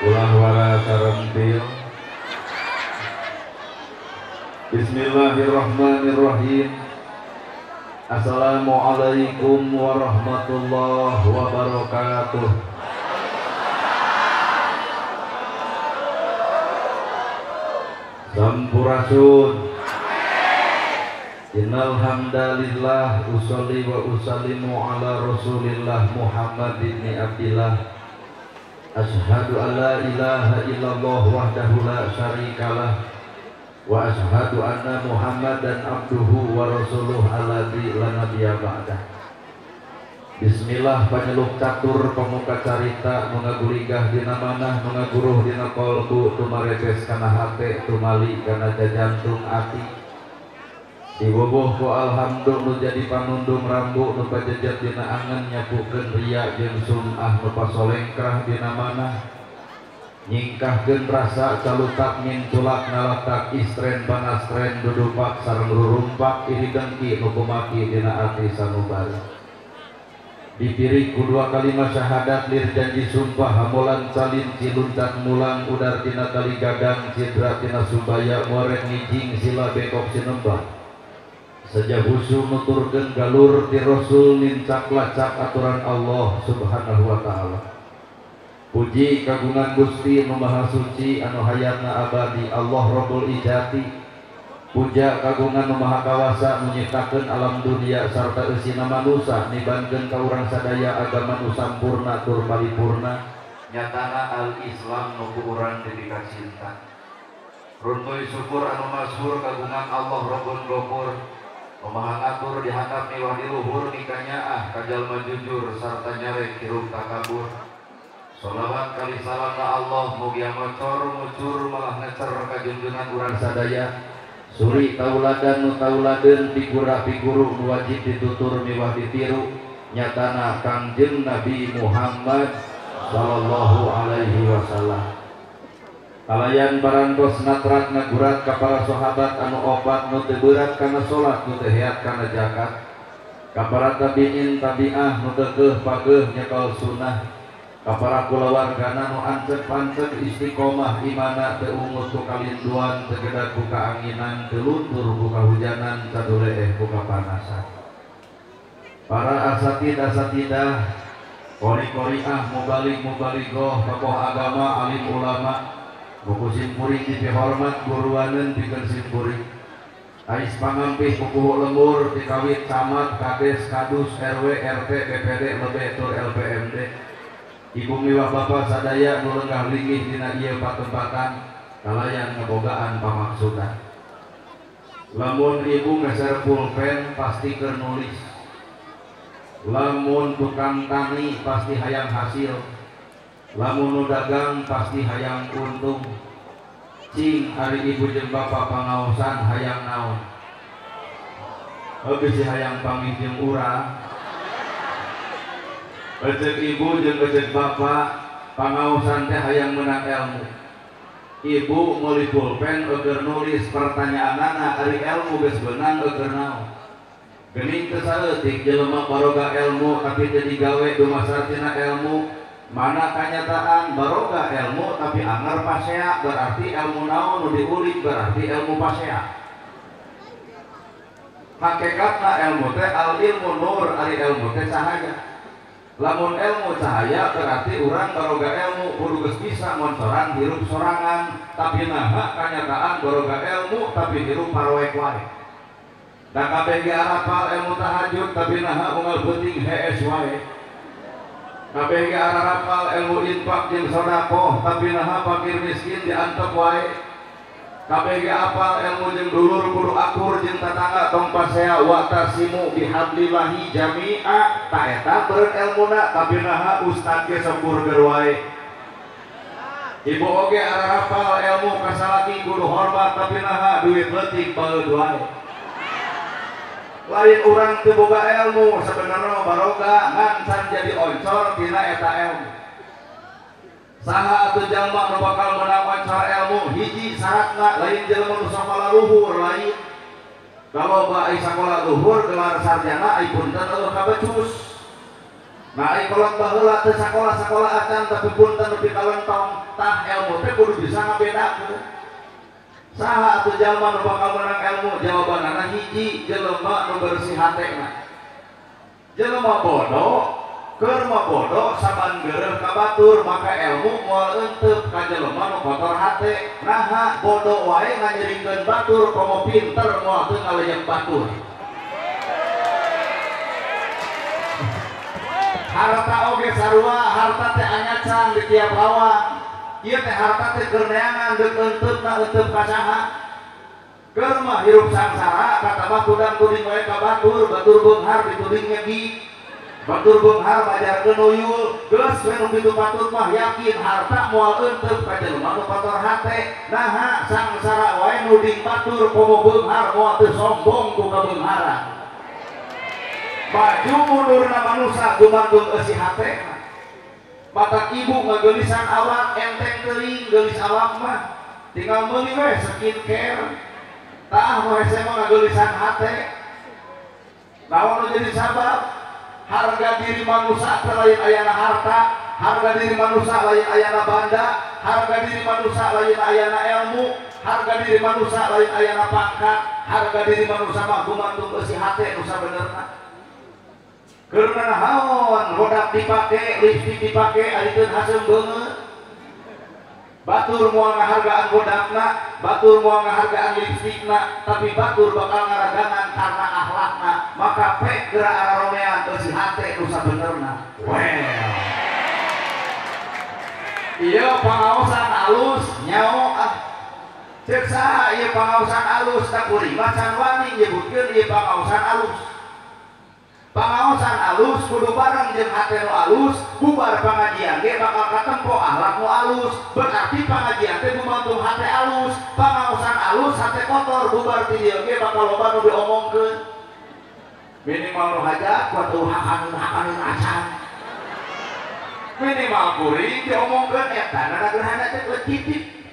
Ulah wara sarentil. Bismillahirrahmanirrahim. Assalamualaikum warahmatullahi wabarakatuh. Sampurasun. Innal hamdalillah usolli wa usallimu ala Rasulillah Muhammad ibn Abdillah. Asyhadu an la ilaha illallah wahdahu la syarikalah wa asyhadu anna Muhammadan abduhu wa rasuluh alladzi la nabiyya ba'dah. Bismillah panyeluk catur pemuka carita mengaguligah dina manah mengaguruh dina qalbu tumaretes kana hate tumali kana jajantung ati. Diboboh ku alhamdu nu jadi panundung rambu nu pajejat dina angen nyapukeun ria jeung sum'ah nu pasolengkrah dina manah nyingkahkeun rasa calutak minculak ngalatak istren panastren dudupak sareng rurumpak iri dengki nu kumaki dina ati sanubari. Dipirik ku dua kalimat syahadat lir janji sumpah hamulan salin ciluncat mulang udar tina tali gadang cidra tina sumbaya muareng ngijing sila bekok sinembah. Saja husu nuturkeun galur ti Rasul nincak lacak aturan Allah Subhanahu wa taala. Puji kagungan Gusti nu Maha Suci anu hayatna abadi Allah Rabbul Ijati. Puja kagungan nu Maha Kawasa nu nyiptakeun alam dunia sarta eusina manusa nibankeun ka urang sadaya agama nu sampurna tur paripurna nyatana al-Islam nu ku urang dipika cinta. Runtuy syukur anu masyhur kagungan Allah Rabbul Ghafur. Maha ngatur dihandap miwah di luhur nikanyaah kajalma jujur sarta nyarek hirup takabur. Sholawat kali salam ka Allah mugia ngocor ngucur malah ngecer kajunjungan urang sadaya. Suri tauladan nu tauladeun pigura piguru nu wajib ditutur miwah ditiru nyatana Kangjeng Nabi Muhammad sallallahu alaihi wasallam. Kalayan barantos natrat ngagurat ka para sahabat anu opat nu teu beurat kana salat nu teu heat kana zakat, ka para tabiin tabiah nu keukeuh pageuh nyekel sunnah, ka para kulawargana nu anceg-panceg istiqomah imana teu ungut ku kalinduan teu gedag ku kaanginan teu luntur ku kahujanan sadoleeh ku kapanasan. Para asatid asatidah kori-koriah mubalik mubaligoh tokoh agama alim ulama buku simpuring dipihormat guruaneun pikeun simpuring. Ais pangampih pupuhu lemur dikawit camat kades kadus RW RT BPD lebe tur LPMD. Ibu miwah bapa sadaya nu lenggah linggih dina ieu patempatan kalayan ngebogaan pamaksudan. Lamun ibu ngeser pulpen pasti keur nulis. Lamun tukang tani pasti hayang hasil. Lamun nu dagang pasti hayang untung. Cing ari ibu jeung bapa pangaosan hayang naon? Heuh bisi hayang panggih jeung urang. Eceuk ibu jeung eceuk bapa pangaosan teh hayang meunang ilmu. Ibu meuli pulpen eueur nulis pertanyaanana ari ilmu geus beunang eueur naon? Geuning teu saeutik jelema baroga ilmu tapi teu digawe dumasar tina ilmu. Mana kanyataan baroga ilmu tapi anger pasea berarti ilmu naon nu diulik berarti ilmu pasea. Hakikatna ilmu teh al ilmu nur ari ilmu teh cahaya. Lamun ilmu cahaya berarti urang baroga ilmu kudu geus bisa ngoncoran hirup sorangan tapi naha kanyataan baroga ilmu tapi hirup paroek wae. Da kabeh ge arapal ilmu tahajud tapi naha unggal peuting hees wae. Kabeh ge arapal ilmu infak jeung sedekah tapi naha fakir miskin diantep wae. Kabeh ge apal ilmu jeung dulur kudu akur jeung tatangga tong pasea wa tasimu bihablillahi jami'a ta eta beureun elmuna tapi naha ustad ge sok burger wae. Ibu oge arapal ilmu ka salaki kudu hormat tapi naha duit leutik baeud wae. Lain urang teu boga ilmu sebenarnya baroga ngan can jadi oncor tina eta ilmu. Saha atuh jalma nu bakal meunang oncor ilmu hiji syaratna lain jelema nu sakola luhur lain. Kalau ba ai sakola luhur gelar sarjana ai punten eueuh kabecus. Nah ai kolot baheula teu sakola-sakola acan tapi punten nepi ka lentong tah ilmu teh kudu bisa ngabedakeun. Saha atuh jalma nu bakal menang ilmu? Jawabanana hiji, jelema nu bersih hatena. Jelema bodoh keur mah bodoh saban geureuh ka batur maka ilmu moal eunteup ka jelema nu kotor hate. Naha bodoh wae nganyeringkeun batur komo pinter moal teu ngaleuyeung batur. Harta oge sarua, harta teh anyacang di tiap lawang. Ieu teh harta teh keur neangan deuk eunteup na eunteup ka saha. Keur mah hirup sangsara katabah tudang tuding wae ka batur, batur beunghar dituding nyegi. Batur beunghar majarkeun uyul, geus we nu kitu patut mah yakin harta moal eunteup ka jelema nu kotor hate. Naha sangsara wae nuding batur komo beunghar moal teu sombong ku kabeungharan. Baju mundurna manusa gumantung eusi hatena. Mata ibu ngageulisan awak enteng teuing geulis awak mah tinggal meuli we skincare. Tah nu hese mah ngageulisan hate. Naon nu jadi sabab? Harga diri manusia lain ayana harta, harga diri manusia lain ayana banda, harga diri manusia lain ayana ilmu, harga diri manusia lain ayana pangkat, harga diri manusia mah gumantung eusi hate nu sabenerna. Keur naon bodak dipake, lipstik dipake ari teu haseum beungeut. Batur moal ngahargaan bodakna, batur moal ngahargaan lipstikna, tapi batur bakal ngaragangan karena akhlakna. Maka pek geura araromean eusi hate nu sabenerna. Well. Ieu pangaosan alus nyao ah. Ceuk saha ieu pangaosan alus da kuring mah can wani nyebutkeun ieu pangaosan alus. Pangaosan alus kudu bareng jeung hate nu alus, bubar pangajian ge bakal katempo akhlak nu alus. Berarti pangajian teh gumantung hate alus, pangaosan alus hate kotor bubar ti dieu ge bakal loba nu diomongkeun. Minimal nu hajat kuatu hakan acan. Minimal kuring diomongkeun eta nana gerhana teh leutik.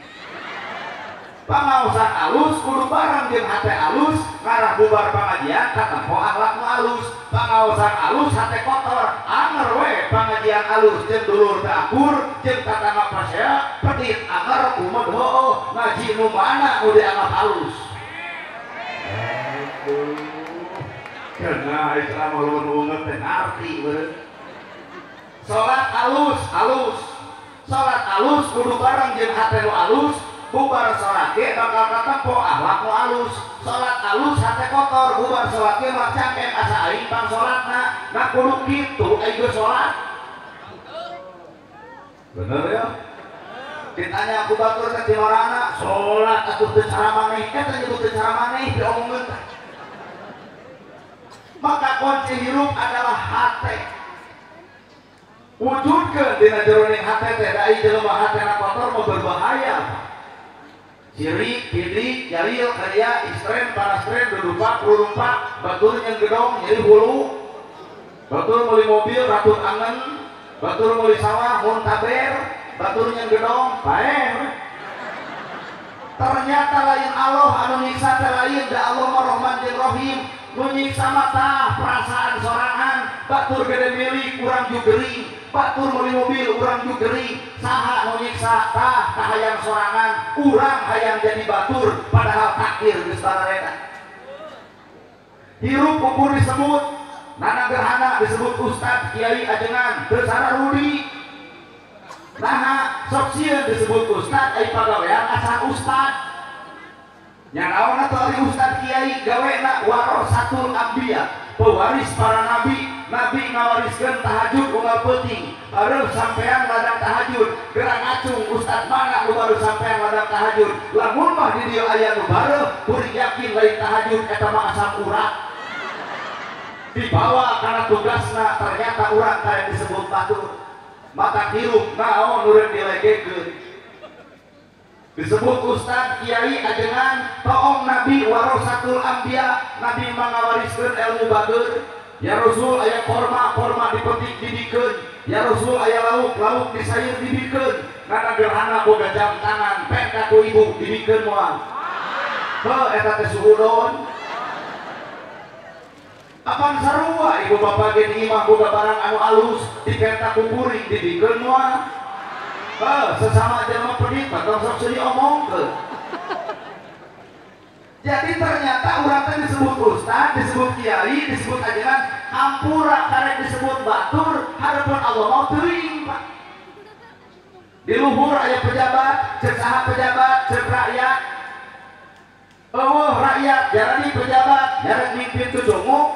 Pangaosan alus kudu bareng jeung hate alus, ngarah bubar pangajian katempo akhlak nu alus. Pangaosan alus hate kotor, anger we pangajian alus jeung dulur teu akur, jeung tatangga pasea pedit anger kumaha heueuh ngaji nu mana nu dianggap alus. Aduh. Cenah Islam ulun-ulun teh ngarti beureum. Salat alus, alus. Salat alus kudu bareng jeung hate nu alus. Bubar salat ge bakal katempo akhlak nu alus. Salat alus hate kotor, bubar salat ge mah cangkem asa aing pang salatna. Nah kudu kitu ai geus salat. Bener ya? Ditanya aku batur teh ti marana, salat atuh teu cara maneh, eta nyebut teu cara maneh diomongkeun teh. Maka kunci hirup adalah hate. Wujudkeun dina jeroning hate teh da ai jelema hatena kotor mah berbahaya. Sirik, pidik, jalil, karya, istren, parastren, dudupak, rurumpak, batur yang gedong, nyeri hulu, batur meuli mobil, ratun angen, batur meuli sawah, muntaber, batur yang gedong, paer. Ternyata lain Allah anu nyiksa teh lain, da Allah mah Rahman jeung Rahim, nu nyiksa mah tah perasaan sorangan, batur gede milik urang jugering, batur meuli mobil urang jugering, saha nu nyiksa tah kahayang sorangan, urang hayang jadi batur padahal takdir geus bararena. Hirup ukur disebut nana gerhana disebut ustad kiai ajengan teu sararudi. Naha sok sieun disebut ustad ai pagawean acan ustad. Nya naon atuh ari ustad kiai gawena warasatul anbiya, pewaris para nabi. Nabi ngawariskeun tahajud unggal peuting. Areuh sampean ladang tahajud, geura ngacung ustad mana nu baru sampean ladang tahajud. Lamun mah di dieu aya nu bareuh, kuring yakin lain tahajud eta mah asam urat. Dibawa karena tugasna ternyata urang kaya disebut batur. Mata hirup naon nu rek dilegekeun. Disebut ustad kiai ajengan toong nabi warasatul anbiya, nabi mangawariskeun ilmu bager. Ya Rasul aya korma, korma dipetik dibikeun. Ya Rasul aya lauk, lauk disayur dibikeun. Nana gerhana boga jam tangan, pek ka ku ibu dibikeun moal. Heuh eta teh suhudon. Apaan sarua ibu bapak ge di imah boga barang anu alus dipenta ku kuring dibikeun moal. Sesama jelema pedit mah tong sok seuri omongkeun. Jadi ternyata urang teh disebut ustad, disebut kiai, disebut ajaran, hampura karek disebut batur, harapan Allah mau teuing, Pak. Di luhur aya pejabat, cek saha pejabat, cek rakyat. Eueuh rakyat jaradi pejabat, jarek mimpin teu cunguk.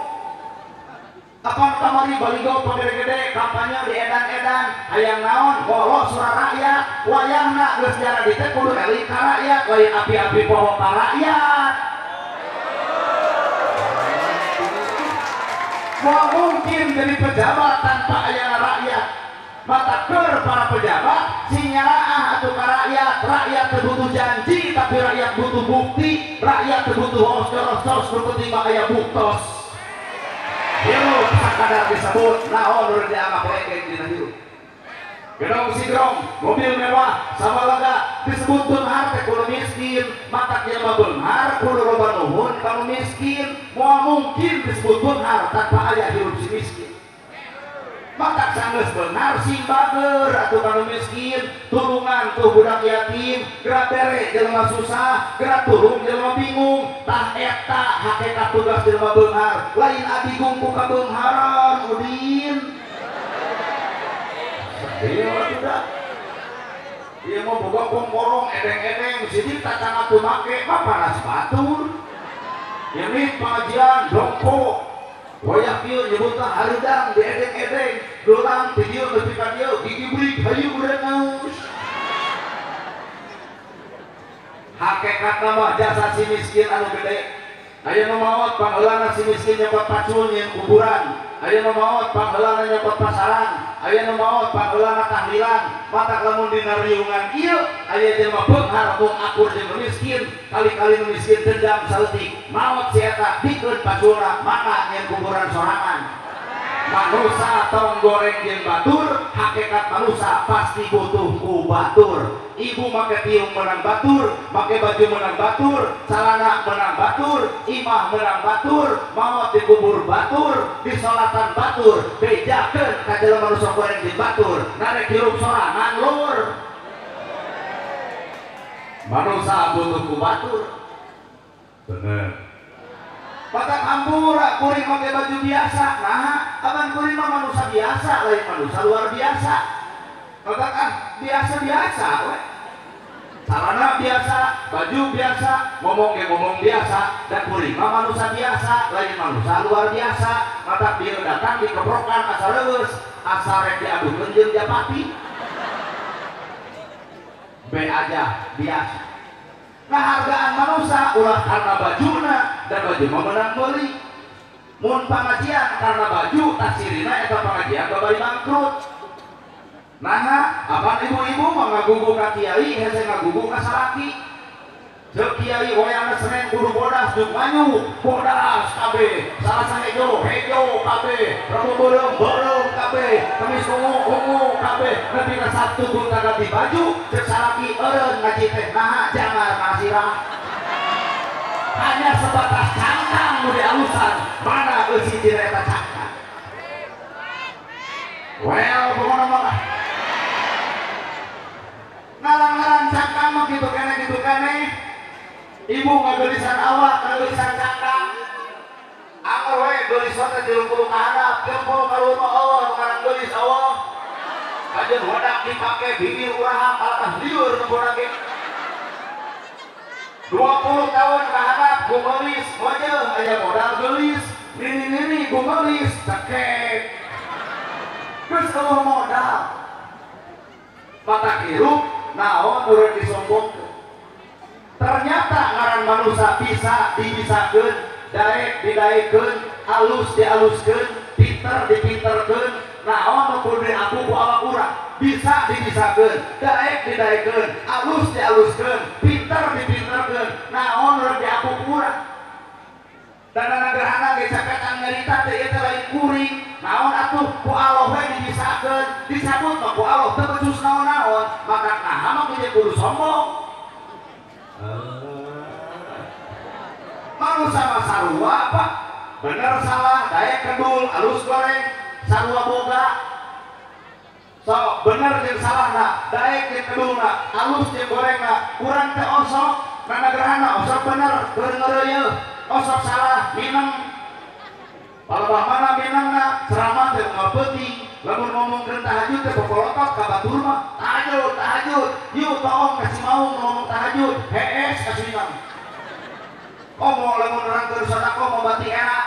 Kapan kamari baligo pagede-gede kampanye di edan-edan hayang naon ngolo suara rakyat wayahna geus jaradi teh kudu eling ka rakyat lain api-api poho ka rakyat. Moal mungkin jadi pejabat tanpa ayana rakyat. Mata keur para pejabat sing nyaraah atuh ka rakyat. Rakyat teu butuh janji tapi rakyat butuh bukti, rakyat teu butuh hos-hos nu penting mah aya buktos. Hirup sakadar disebut naon nu dianggap legeng dina hirup. Gedong sigrong, mobil mewah, sawalaga disebut beunghar teh kudu miskin, matak jelema beunghar kudu loba nuhun ka nu miskin, moal mungkin disebut beunghar tanpa aya hirup si miskin. Matak sanggeus beunghar sing bager atuh ka nu miskin, tulungan tuh budak yatim, geura bere jelema susah, geura tulung jelema bingung. Tah eta hakikat tugas jelema beunghar, lain adigung ku kabeungharan udin. Iya tidak. Ieu mah boga komporong edeng-edeng sidik tatangga teu make mah panas batur. Ini pengajian dongko. Wayah kieu nyebutna hareudang di edeng-edeng, dolang ti dieu nepi ka dieu gigi burik hayu ureungeus. Hakikatna mah jasa si miskin anu gede. Aya nu maot pangheulana si miskin nyokot pacul nyieun kuburan, aya nu maot pangheulana nyokot pasaran, aya nu maot pangheulana tahlilan. Matak lamun dina riungan ieu aya jelema beunghar mung akur jeung miskin, kali-kali nu miskin dendam saeutik, maot si eta bikeun paculna maka nyieun kuburan sorangan. Manusa tong goreng jeung batur, hakikat manusa pasti butuh ku batur. Ibu make tiung menang batur, make baju menang batur, celana menang batur, imah menang batur, maot dikubur batur, disolatan batur, bejakeun ka jelema nu sok goreng jeung batur, narek hirup sorangan lur. Manusa butuh ku batur. Bener. Batak hampura kuring make baju biasa, nah aman kuring mah manusia biasa, lain manusia luar biasa. Batak ah biasa-biasa we. Celana biasa, baju biasa, ngomong ge ngomong biasa, dan kuring mah manusia biasa, lain manusia luar biasa. Matak dia datang dikeprokan asa leueus, asa rek diadukeun jeung japati. Be aja biasa. Kehargaan manusia ulah karena bajuna dan baju mah menang meuli. Mun pangajian karena baju tasirina eta pangajian babari bangkrut. Nah, apaan ibu-ibu mah ngagugu ka kiai hese ngagugu ka salaki. Ceuk kiai wayahna Senin kudu bodas jeung manyu, bodas kabeh. Salasa hejo, hejo kabeh. Rebo beureum, beureum kabeh. Kamis ungu, ungu kabeh. Nepi ka Sabtu gonta ganti baju, ceuk salaki eureun ngaji teh naha jangar nasirah. Hanya sebatas cangkang nu dialusan, mana eusi dina eta cangkang. Well, pokona mah ngaran-ngaran cangkang mah kitu keneh kitu keneh. Ibu ngageulisan awak, ngageulisan cangkang. Angger we geulis teh 30 ka handap, 30 ka luhur mah eueuh nu ngaran geulis eueuh. Kajeun wadak dipake bibir uraha kalatah lieur nembona ge. 20 tahun ka handap gumeulis, mojeun aya modal geulis, nini-nini gumeulis cekek. Geus eueuh modal. Matak hirup naon urang disombongkeun. Ternyata ngaran manusia bisa dibisakeun, daek didaekeun, alus dialuskeun, pinter dipinterkeun, naon nu kudu diaku ku awak urang, bisa dibisakeun, daek didaekeun, alus dialuskeun, pinter dipinterkeun, naon nu diaku ku urang. Dan gerhana ge capetan nyarita teh ieu teh lain kuring, naon atuh ku Allah we dibisakeun, disabut mah ku Allah teu becus naon-naon, maka naha mah kudu sombong. Manusia mah sarua Pak. Bener salah daek kedul alus goreng sarua boga. So bener jeung salahna daek jeung kedulna alus jeung gorengna urang teh osok nana gerhana osok bener keur ngeureuyeuh osok salah mineng palebah mana minengna ceramah teh moal peuting lamun ngomongkeun tahajud teh popolotot ka batur mah tahajud tahajud yuk toong ka Cimaung ngomong tahajud hees ka Surinam komo lamun nerangkeun sedekah mau bati era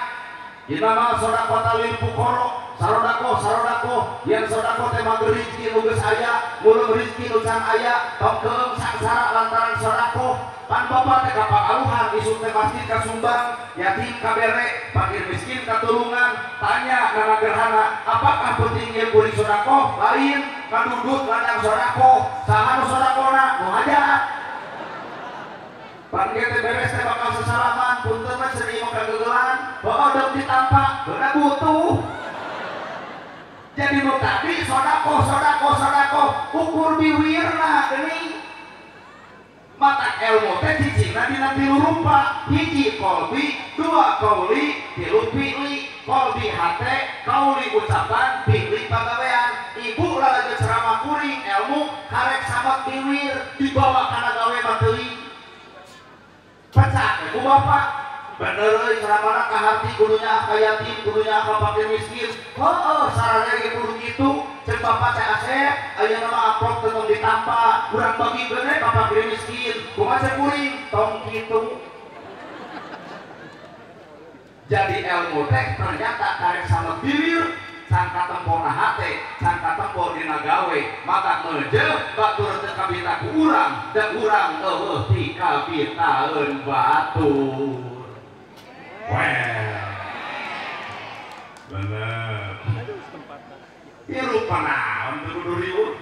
dina mah sedekah talil fuqara sarodakoh sarodakoh yang sodakoh teh mager rizki nu geus aya mulung rizki nu can aya tong keung sangsara lantaran sodakoh pan bapak teh kapakaluhan isuk teh masjid ka Sumbang yatim ka bere fakir miskin ka tulungan tanya nana gerhana apakah penting ieu kuring sodakoh lain kadudut ladang sodakoh saha nu sodakohna nu hajat pan ge teh beres teh bakal sesalaman punten mah cenah ieu kagegelan heueuh deuk ditampa beuna butuh. Jadi nu tadi sodakoh sodakoh sodakoh ukur biwirna geuning mata ilmu teh cicingna dina tilu rupa hiji kolbi dua kauli tilu fi'li kolbi hate kauli ucapan fi'li pagawean. Ibu lalajo ceramah kuring ilmu karek samet biwir dibawa kana gawe mah teuing pecah ku bapak bener euy ceramahna ka harti kudunya ka yatim kudunya ka fakir miskin heueuh sarana ge kudu kitu ceuk bapak teh asep ayeuna mah amplop teu tong ditampa urang bagikeun we ka fakir miskin kumaha ceuk kuring tong kitu. Jadi ilmu teh ternyata karek sama bibir sangka tempona hate sangka tempo dina gawe maka meujeuh batur teu kabita ku urang da urang eueuh ti kabitaeun batur. Well, bener. Hirup naon teu kudu riweuh.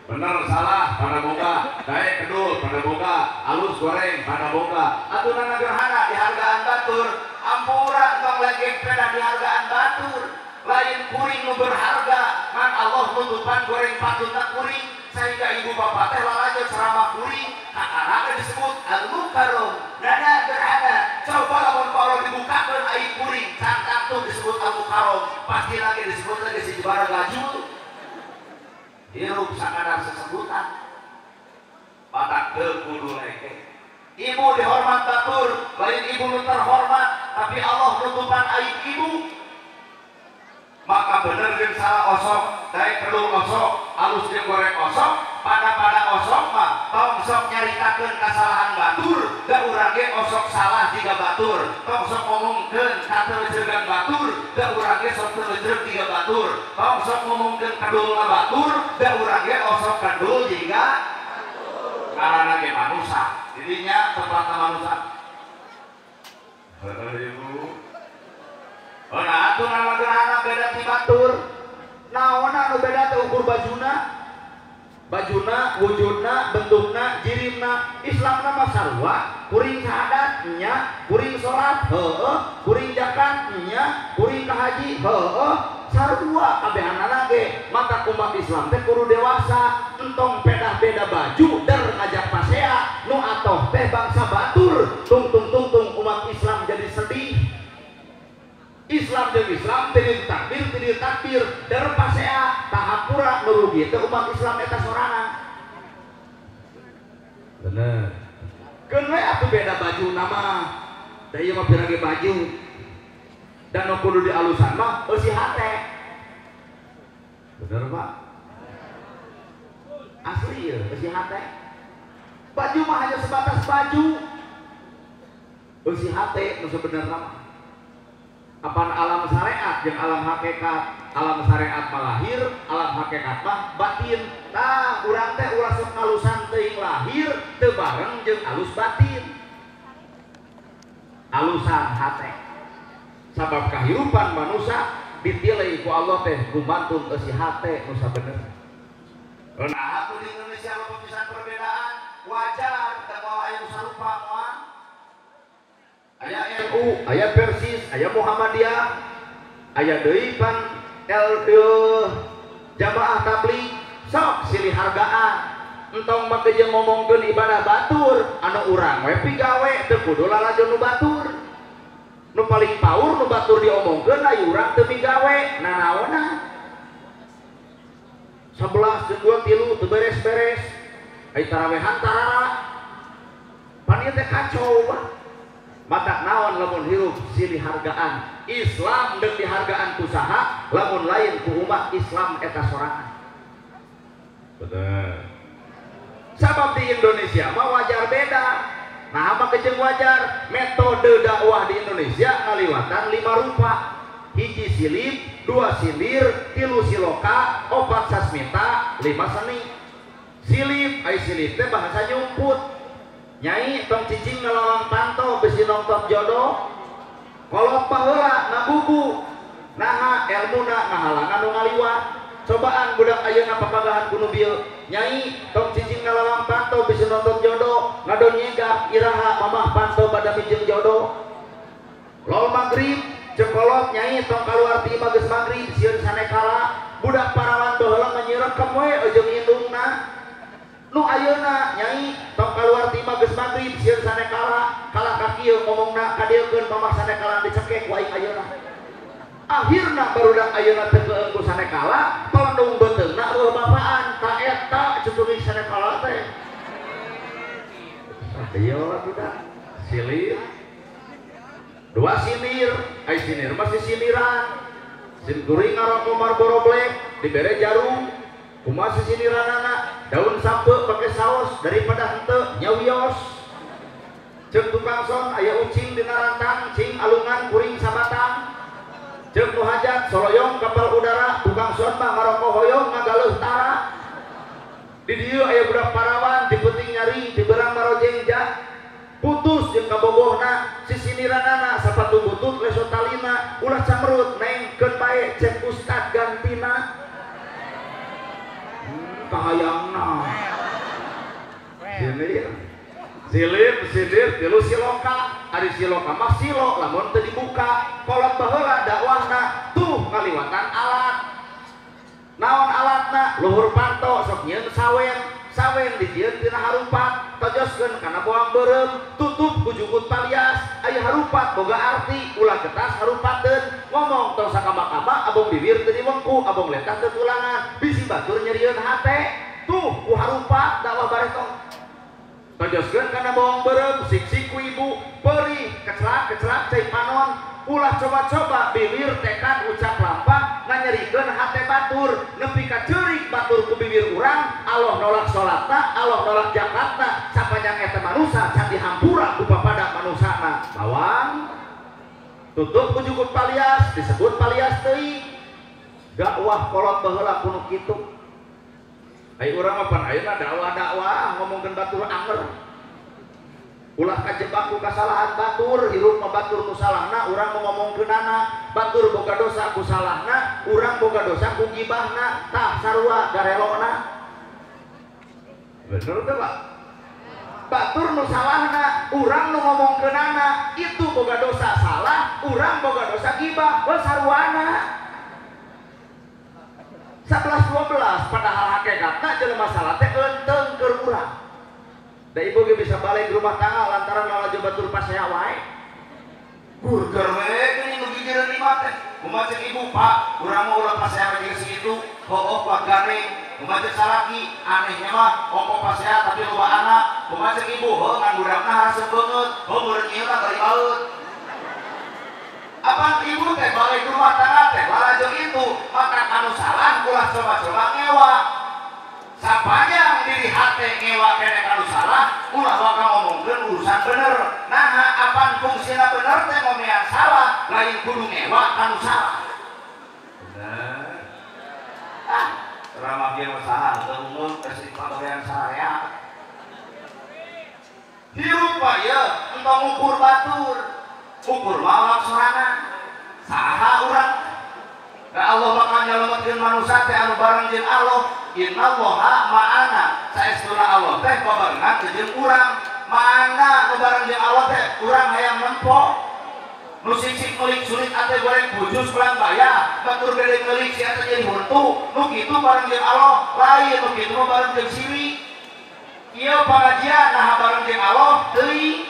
Bener salah pada boga, daek kedul pada boga, alus goreng pada boga. Atuh nana gerhana dihargaan batur, ampura tong legek peda dihargaan batur. Lain kuring nu berharga, ngan Allah nutupan goreng patutna kuring sehingga ibu bapak teh lalajo ceramah kuring, kakara disebut al-mukarram, nana gerhana. Coba lamun kalau dibukakeun aib kuring, cantak tuh disebut al-mukarram, pasti lagi disebut lagi si jebara gajul. Hirup sakadar sesebutan. Batak teu kudu leke. Ibu dihormat batur, lain ibu nu terhormat, tapi Allah nutupan aib ibu. Maka bener jeung salah osok, daek kedul osok, alus jeung goreng osok, pada-pada osok mah tong sok nyaritakeun kasalahan batur, da urang ge osok salah jiga batur, tong sok ngomongkeun kateuleujeugan batur, da urang ge sok teuleujreug jiga batur, tong sok ngomongkeun kadulna batur, da urang ge osok kadul jiga batur. Ngaranna ge manusa, didinya tempatna manusa. Heueuh ibu. Oh, nah, atuh nana gerhana beda ti batur. Naonna anu beda teh ukur bajuna. Bajuna, wujudna, bentukna, jirimna. Islamna mah sarua, kuring syahadat nya, kuring salat heueuh, kuring zakat nya, kuring ka haji heueuh, sarua kabehanana ge. Maka umat Islam teh kudu dewasa, entong pedah-beda baju der ngajak pasea, nu atoh teh bangsa batur, tungtung-tungtung umat Islam jadi sedih. Islam jeung Islam tidir takbir tidir takbir der pasea tahapura nu rugi teh umat Islam eta sorangan. Bener. Keun we atuh beda baju nama. Da ieu mah pirang ge baju. Dan nu kudu dialusan mah eusi hate. Bener, Pak? Asli ieu eusi hate. Baju mah hanya sebatas baju. Eusi hate nu sebenarna mah. Apaan alam syariat jeung alam hakikat, alam syariat mah lahir, alam hakikat mah batin. Tah urang teh ulah sok ngalusan teuing lahir teu bareng jeung alus batin. Alusan hate. Sabab kahirupan manusia ditilai ku Allah teh gumantung eusi hate nu sabenerna. Nah, atuh di Indonesia loba pisan perbedaan, wajar da moal aya nu sarupa moal. Aya NU, aya Persis, aya Muhammadiyah, aya deui pan jamaah tabligh, sok silih hargaan. Entong make jeung ngomongkeun ibadah batur, anu urang we pigawe teu kudu lalajo nu batur. Nu paling paur nu batur diomongkeun aya urang teu migawe nanaonna. 11 jeung 2 3 teu beres-beres. Ai tarawehan tarara. Pan ieu teh kacau bah. Matak naon lamun hirup silih hargaan. Islam deuk dihargaan ku saha lamun lain ku umat Islam eta sorangan. Betul. Sabab di Indonesia mah wajar beda. Nah, apa kejeng wajar? Metode dakwah di Indonesia ngaliwatan 5 rupa. Hiji silip, 2 silir, 3 siloka, 4 sasmita, 5 seni. Silip, ai silip teh bahasa nyumput. Nyai tong cicing ngalawang panto bisi nongtot jodoh. Kolot baheula ngagugu. Naha elmuna ngahalangan nu ngaliwat. Cobaan budak ayeuna papagahan ku nu bieu. Nyai tong cicing ngalawang panto bisi nonton jodoh, ngadon nyegah iraha mamah panto bada mijeng jodoh. Lol magrib cekolot nyai tong kaluar ti imah geus magrib sieun sanekala. Budak parawan baheula mah nyirekem we jeung indungna. Nu ayeuna nyai tong kaluar ti imah geus magrib sieun sanekala, kalah ka kieu ngomongna kadieukeun mamah sanekala dicekek ku aing ayeuna. Akhirna barudak ayeuna teu keung ku sanekala, pelendung beuteungna eueuh bapaan ta eta cucuring sanekala teh. Ayo budak silir. 2 sinir, ai sinir mah sisiniran. Sin kuring ngaroko Marlboro Black dibere jarum. Kumaha sisiniranana? Daun sampe pake saos daripada henteu nyawios. Ceuk tukang son aya ucing dina rantang, cing alungan kuring sabatang. Ceuk nu hajat soloyong kapal udara, tukang son mah ngaroko hoyong ngagaleuh tara. Di dieu aya budak parawan ti peuting nyari, ti beurang marojeng ja. Putus jeung kabogohna, sisiniranana sapatu butut leso talina, ulah camrut neng keun bae cek ustad gantina. Kahayangna. Sinir. Silip, sinir, tilu siloka. Ari siloka mah silo lamun teu dibuka. Kolot baheula dakwahna tuh ngaliwatan alat. Naon alatna? Luhur panto sok nyieun sawen. Sawen dijieun tina harupat, tojoskeun kana boang beureum, tutup ku jukut palias. Aya harupat boga arti, ulah getas harupateun. Ngomong tong sakama-kama abong bibir teu diwengku, abong letah teu tulangan, bisi batur nyerieun hate. Tuh ku harupat dakwah bareto. Tojoskeun kana boang beureum, sik-sik ku ibu, perih, kecelak-kecelak cai panon. Ulah coba-coba bibir tekad ucap lampah nganyerikeun hate batur, nepi ka ceurik batur ku bibir urang. Allah nolak salatna, Allah nolak zakatna, sapanjang eta manusa can dihampura ku papada manusana. Bawang tutup ku jukut palias, disebut palias teuing. Dakwah kolot baheula kuno kitu. Ai urang mah pan ayeuna dakwah-dakwah ngomongkeun batur anger. Ulah kajebak ku kasalahan batur, hirup mah batur nu salahna, urang mau ngomongkeunana, batur boga dosa ku salahna, urang boga dosa ku gibahna, tah sarua garelona. Bener teu, Pak? Batur nu salahna, urang nu ngomongkeunana, itu boga dosa salah, urang boga dosa gibah, we saruana. 11 12 padahal hakikatna jelema salah teh eunteng keur urang. Da ibu ge bisa balik rumah tangga lantaran lalajo batur pasea wae. Burger we geuning nu gigireun lima teh. Kumaha ceuk ibu, Pak, urang mah ulah pasea we jeung sakitu, hooh kuat gandeng. Kumaha ceuk salaki, anehnya mah ongko pasea tapi loba anak. Kumaha ceuk ibu, heuh ngan budakna haraseup beungeut, heuh meureun ieu mah bari baeut. Apaan ibu teh balik rumah tangga teh lalajo itu, maka anu salah ulah coba-coba ngewa. Sapanjang diri hate ngewa kene kanu salah, ulah waka ngomongkeun urusan bener. Naha apan fungsina bener teh ngomean salah, lain kudu ngewa kanu salah. Bener. Ah, ramah kieu mah saha teu umum geus pagawean sararea. Hirup mah ieu entong ngukur batur, ukur mah sorangan. Saha urang? Da Allah bakal nyalametkeun manusia teh anu bareng jeung Allah. Innallaha ma'ana, saestuna Allah teh babarengan jeung urang. Ma'ana nu bareng jeung Allah teh urang hayang nempo. Nu sisik meuli sulit ate goreng bujus kurang bayar, batur gede meuli si eta jadi huntu. Nu kitu bareng jeung Allah, lain nu kitu mah bareng jeung sirik. Ieu pangajian naha bareng jeung Allah teuing.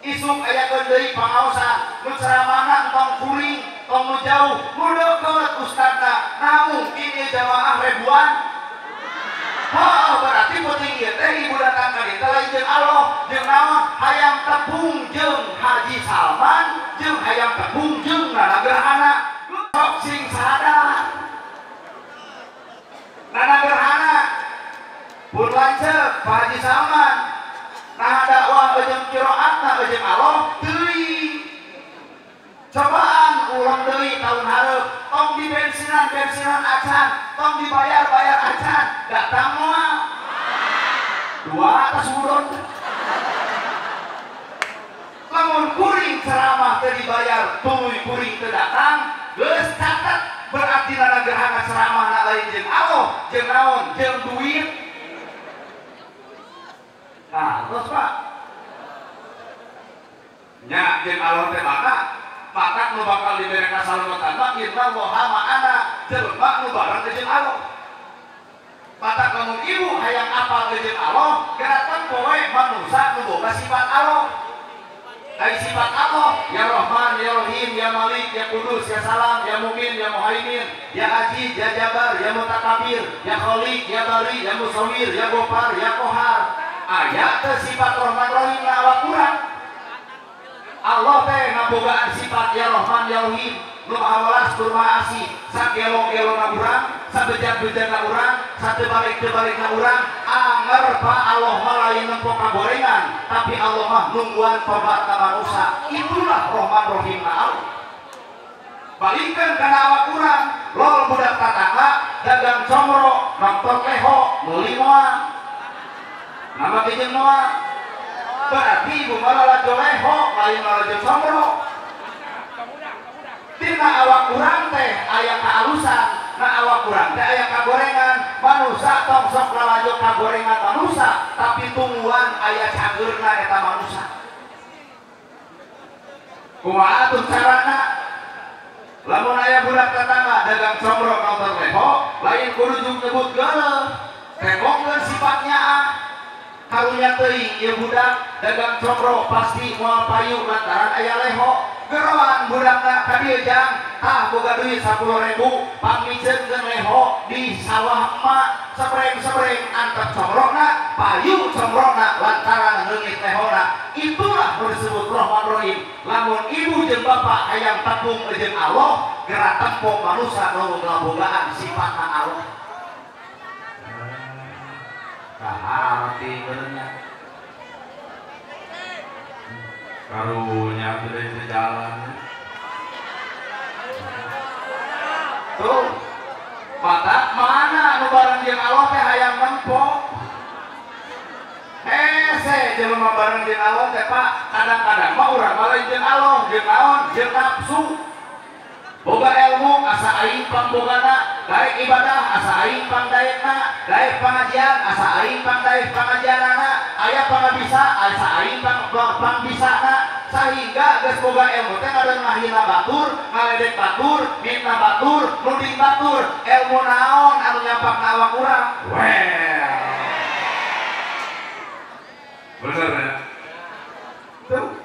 Isuk aya deui pangaosan. Nu ceramahna tong kuring, tong nu jauh, nu deukeut ustadna. Nah mungkin ieu jamaah ribuan. Heuh, berarti penting ieu teh ibu datang ka dieu teh lain jeung Allah, jeung naon? Hayang tepung jeung Haji Salman, jeung hayang tepung jeung Nana Gerhana. Sok sing sadar. Nana Gerhana pun lanceuk Pak Haji Salman. Nah dakwah jeung qiraatna jeung Allah teuing. Cobaan ulang deui tahun hareup, tong di bensinan acan, tong dibayar-bayar acan, datang moal. Dua atas udon. Lamun kuring ceramah teu dibayar, tuluy kuring teu datang, geus catet berarti Nana Gerhana ceramahna lain jeung Allah, jeung naon, jeung duit. Nah, terus Pak. Nya jeung Allah teh maka maka nu bakal dibere kasalamatan mah innallaha ma'ana, jelema nu bareng jeung Allah. Maka lamun ibu hayang apal jeung Allah, gerakan poe manusa nu boga sifat Allah. Ai sifat Allah, ya Rahman, ya Rahim, ya Malik, ya Kudus, ya Salam, ya Mumin, ya Muhaimin, ya Aziz, ya Jabar, ya Mutakabir, ya Khalik, ya Bari, ya Musawir, ya Gofar, ya Kohar. Aya teh sifat Rahman Rahim na awak urang. Allah teh ngabogaan sifat ya Rahman ya Rahim, nu maha welas tur maha asih, sagelo-gelona urang, sabejat-bejatna urang, satebalik-tebalikna urang, anger pa Allah mah lain nempo kagorengan, tapi Allah mah nungguan tobatna manusa. Itulah Rahman Rahim na Allah. Balikeun kana awak urang, lol budak tatangga dagang comro, nonton leho, meuli moal. Nama kijeng moal. Berarti ibu mah lalajo leho, lain lalajo comro. Tina awak urang teh aya kaalusan, na awak urang teh aya kagorengan. Manusa tong sok lalajo kagorengan manusa, tapi tungguan aya cageurna eta manusa. Kumaha atuh carana? Lamun aya budak tetangga dagang comro nonton leho, lain kudu jeung nyebut geuleuh. Tembokkeun sifatnya ah. Karunya teuing ieu budak dagang comro pasti moal payu lantaran aya leho. Geroan budakna ka dieu jang, tah boga duit 10.000 pangmiceunkeun leho di sawah emak, sepreng-sepreng antep comrona, payu comrona lantaran leungit lehona. Itulah nu disebut Rahman Rahim. Lamun ibu jeung bapak hayang tepung jeung Allah, gerak tempo manusa nu ngabogaan sifatna Allah. Kaharti benernya. Karunya sudah jalan. Tuh, mata mana nu bareng jeung Allah teh hayang nempo. Hese jelema bareng jeung Allah teh Pak, kadang-kadang mah urang mah lain jeung Allah, jeung naon, jeung nafsu. Boga ilmu asa aing pangbogana, daek ibadah asa aing pangdaekna, daek pangajian asa aing pangdaek pangajianana, aya pangabisa asa aing pangbisana, sehingga geus boga ilmu teh ngadeun ngahina batur, ngaledek batur, mitnah batur, nuding batur. Ilmu naon anu nyampak na awak urang? Well. Bener ya? Tuh.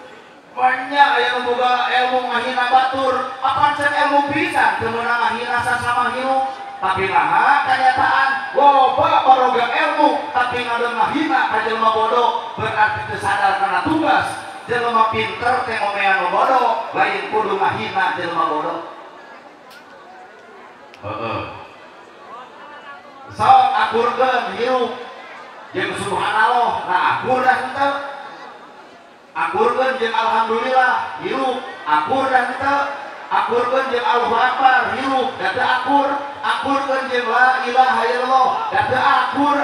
Banyak yang boga ilmu ngahina batur, apan cek ilmu pisan teu meunang ngahina sasama hirup, tapi naha kanyataan loba baroga ilmu tapi ngadeun ngahina ka jelema bodoh, berarti teu sadar kana tugas. Jelema pinter teh ngomean nu bodoh, lain kudu ngahina jelema bodoh. Heeh. Sok akurkeun hirup jeung subhanallah, nah akur dah henteu. Akurkeun jeung alhamdulillah hirup, akur dah henteu. Akurkeun jeung Allahu Akbar hirup, da teu akur. Akurkeun jeung la ilaha illallah, da teu akur.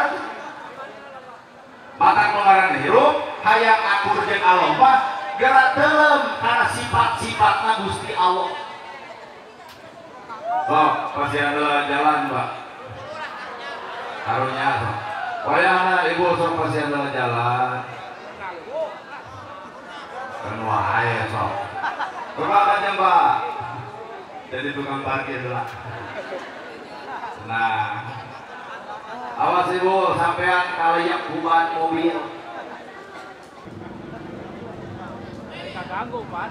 Mata nu ngaranna hirup hayang akur jeung Allah mah geura teuleum kana sifat-sifatna Gusti Allah. Sok pasian heula jalan, Pak. Karunya sok. Wayahna ibu sok pasian heula jalan. Kan wae sok. Kumaha jam, Pak? Jadi tukang parkir lah. Nah, awas ibu sampean kaliyak kuban mobil. Ganggu, Pak.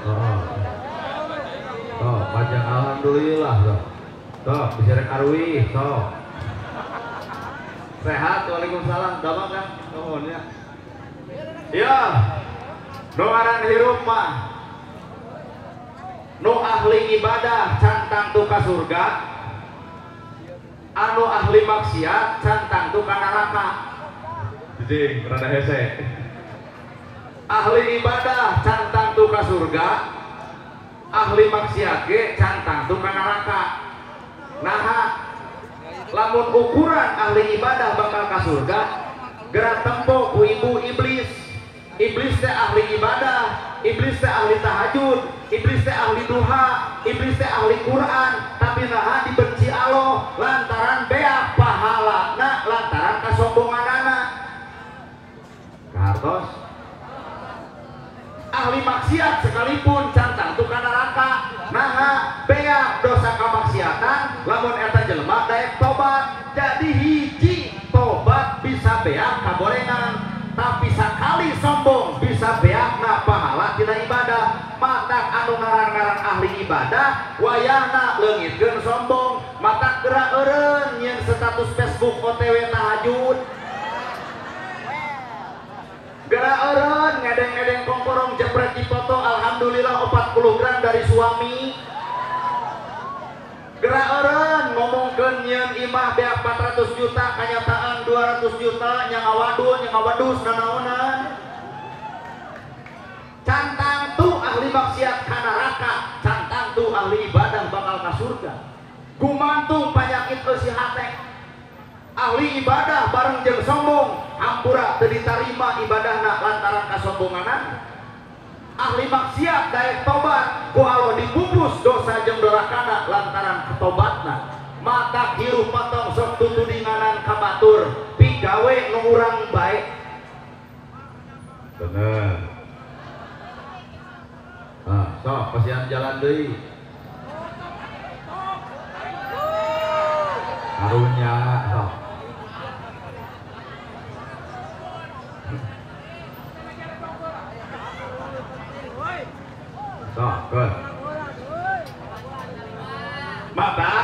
Oh. Oh, panjang alhamdulillah tuh. Tuh, bisa rek arwih, tuh. Sehat, waalaikumsalam. Damang kan? Nuhun ya. Ya. Nu ngaran hirup mah. Nu ahli ibadah can tangtu ka surga. Anu ahli maksiat can tangtu ka neraka. Jing, rada hese. Ahli ibadah can tangtu ka surga. Ahli maksiat ge can tangtu ka neraka. Naha lamun ukuran ahli ibadah bakal ka surga gerak tempo ku ibu iblis. Iblis teh ahli ibadah, iblis teh ahli tahajud, iblis teh ahli duha, iblis teh ahli Quran, tapi naha dibenci Allah lantaran beak pahalana lantaran kasombonganana. Kahartos ahli maksiat sekalipun can tangtu ka neraka. Naha beak dosa kamaksiatan lamun eta jelema daek tobat. Jadi hiji tobat bisa beak kagorengan, tapi sakali sombong bisa beakna pahala tina ibadah. Matak anu ngaran-ngaran ahli ibadah wayahna leungitkeun sombong, matak geura eureun nyeun status Facebook OTW tahajud. Geura eureun ngedeng-ngedeng kongkorong jepret dipoto alhamdulillah 40 gram dari suami. Geura eureun ngomongkeun nyeun imah beak 400 juta kanyataan 200 juta nya ngawadun nya ngawadus nanaonan. Can tangtu ahli maksiat ka neraka, can tangtu ahli ibadah bakal ka surga. Gumantung panyakit eusi hate. Ahli ibadah bareng jeung sombong, hampura teu ditarima ibadahna lantaran kasombonganana. Ahli maksiat daek tobat, ku Allah dipupus dosa jeung dorakana lantaran ketobatna. Mata hirup patong sok tutudinganan ka batur, pigawe nu urang bae. Bener. Ah, sok pasian jalan deui. Karunya sok. Sok, good. Mata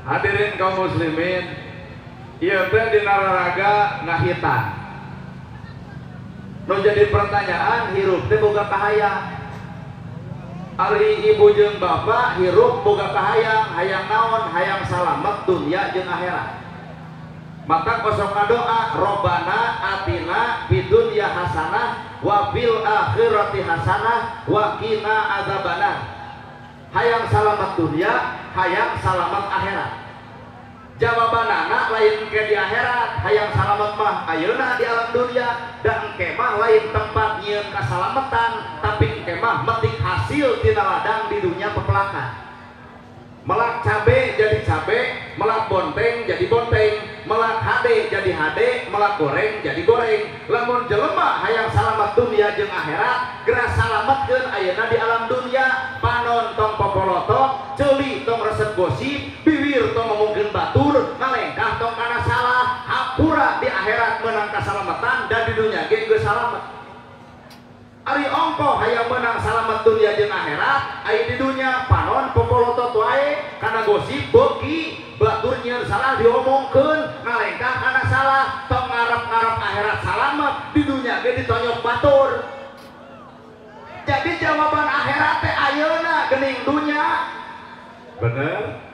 hadirin kaum muslimin, ieu teh dina raraga ngahitan. Nu jadi pertanyaan hirup teh boga kahayang. Ari ibu jeung bapak hirup boga kahayang, hayang naon, hayang salamet dunya jeung akhirat. Maka kosong doa Robbana atina fid dunya hasanah wa fil akhirati hasanah wa qina adzabannar. Hayang salamet dunya, hayang salamet akhirat. Jawabanana lain ke di akhirat, hayang salamet mah ayeuna di alam dunia, dan engke mah lain tempat nyieun kasalametan, tapi engke mah metik hasil tina ladang di dunia pepelakan. Melak cabe jadi cabe, melak bonteng jadi bonteng, melak hade jadi hade, melak goreng jadi goreng. Lamun jelema hayang salamet dunia jeung akhirat, geura salametkeun ayeuna di alam dunia. Panon tong popolotok, ceuli tong resep gosip, bibir tong ngomongkeun batur, ngalengkah tong kana salah, hampura di akhirat menang kasalamatan dan di dunia ge geus salamet. Ari ongkoh hayang menang salamet dunia jeung akhirat, aya di dunia panon popolotot wae kana gosip beuki, batur nyieun salah diomongkeun, ngalengkah kana salah, tong ngarep-ngarep akhirat salamet, di dunia ge ditonyok batur. Jadi jawaban akhirat teh ayeuna geuning dunya. Bener?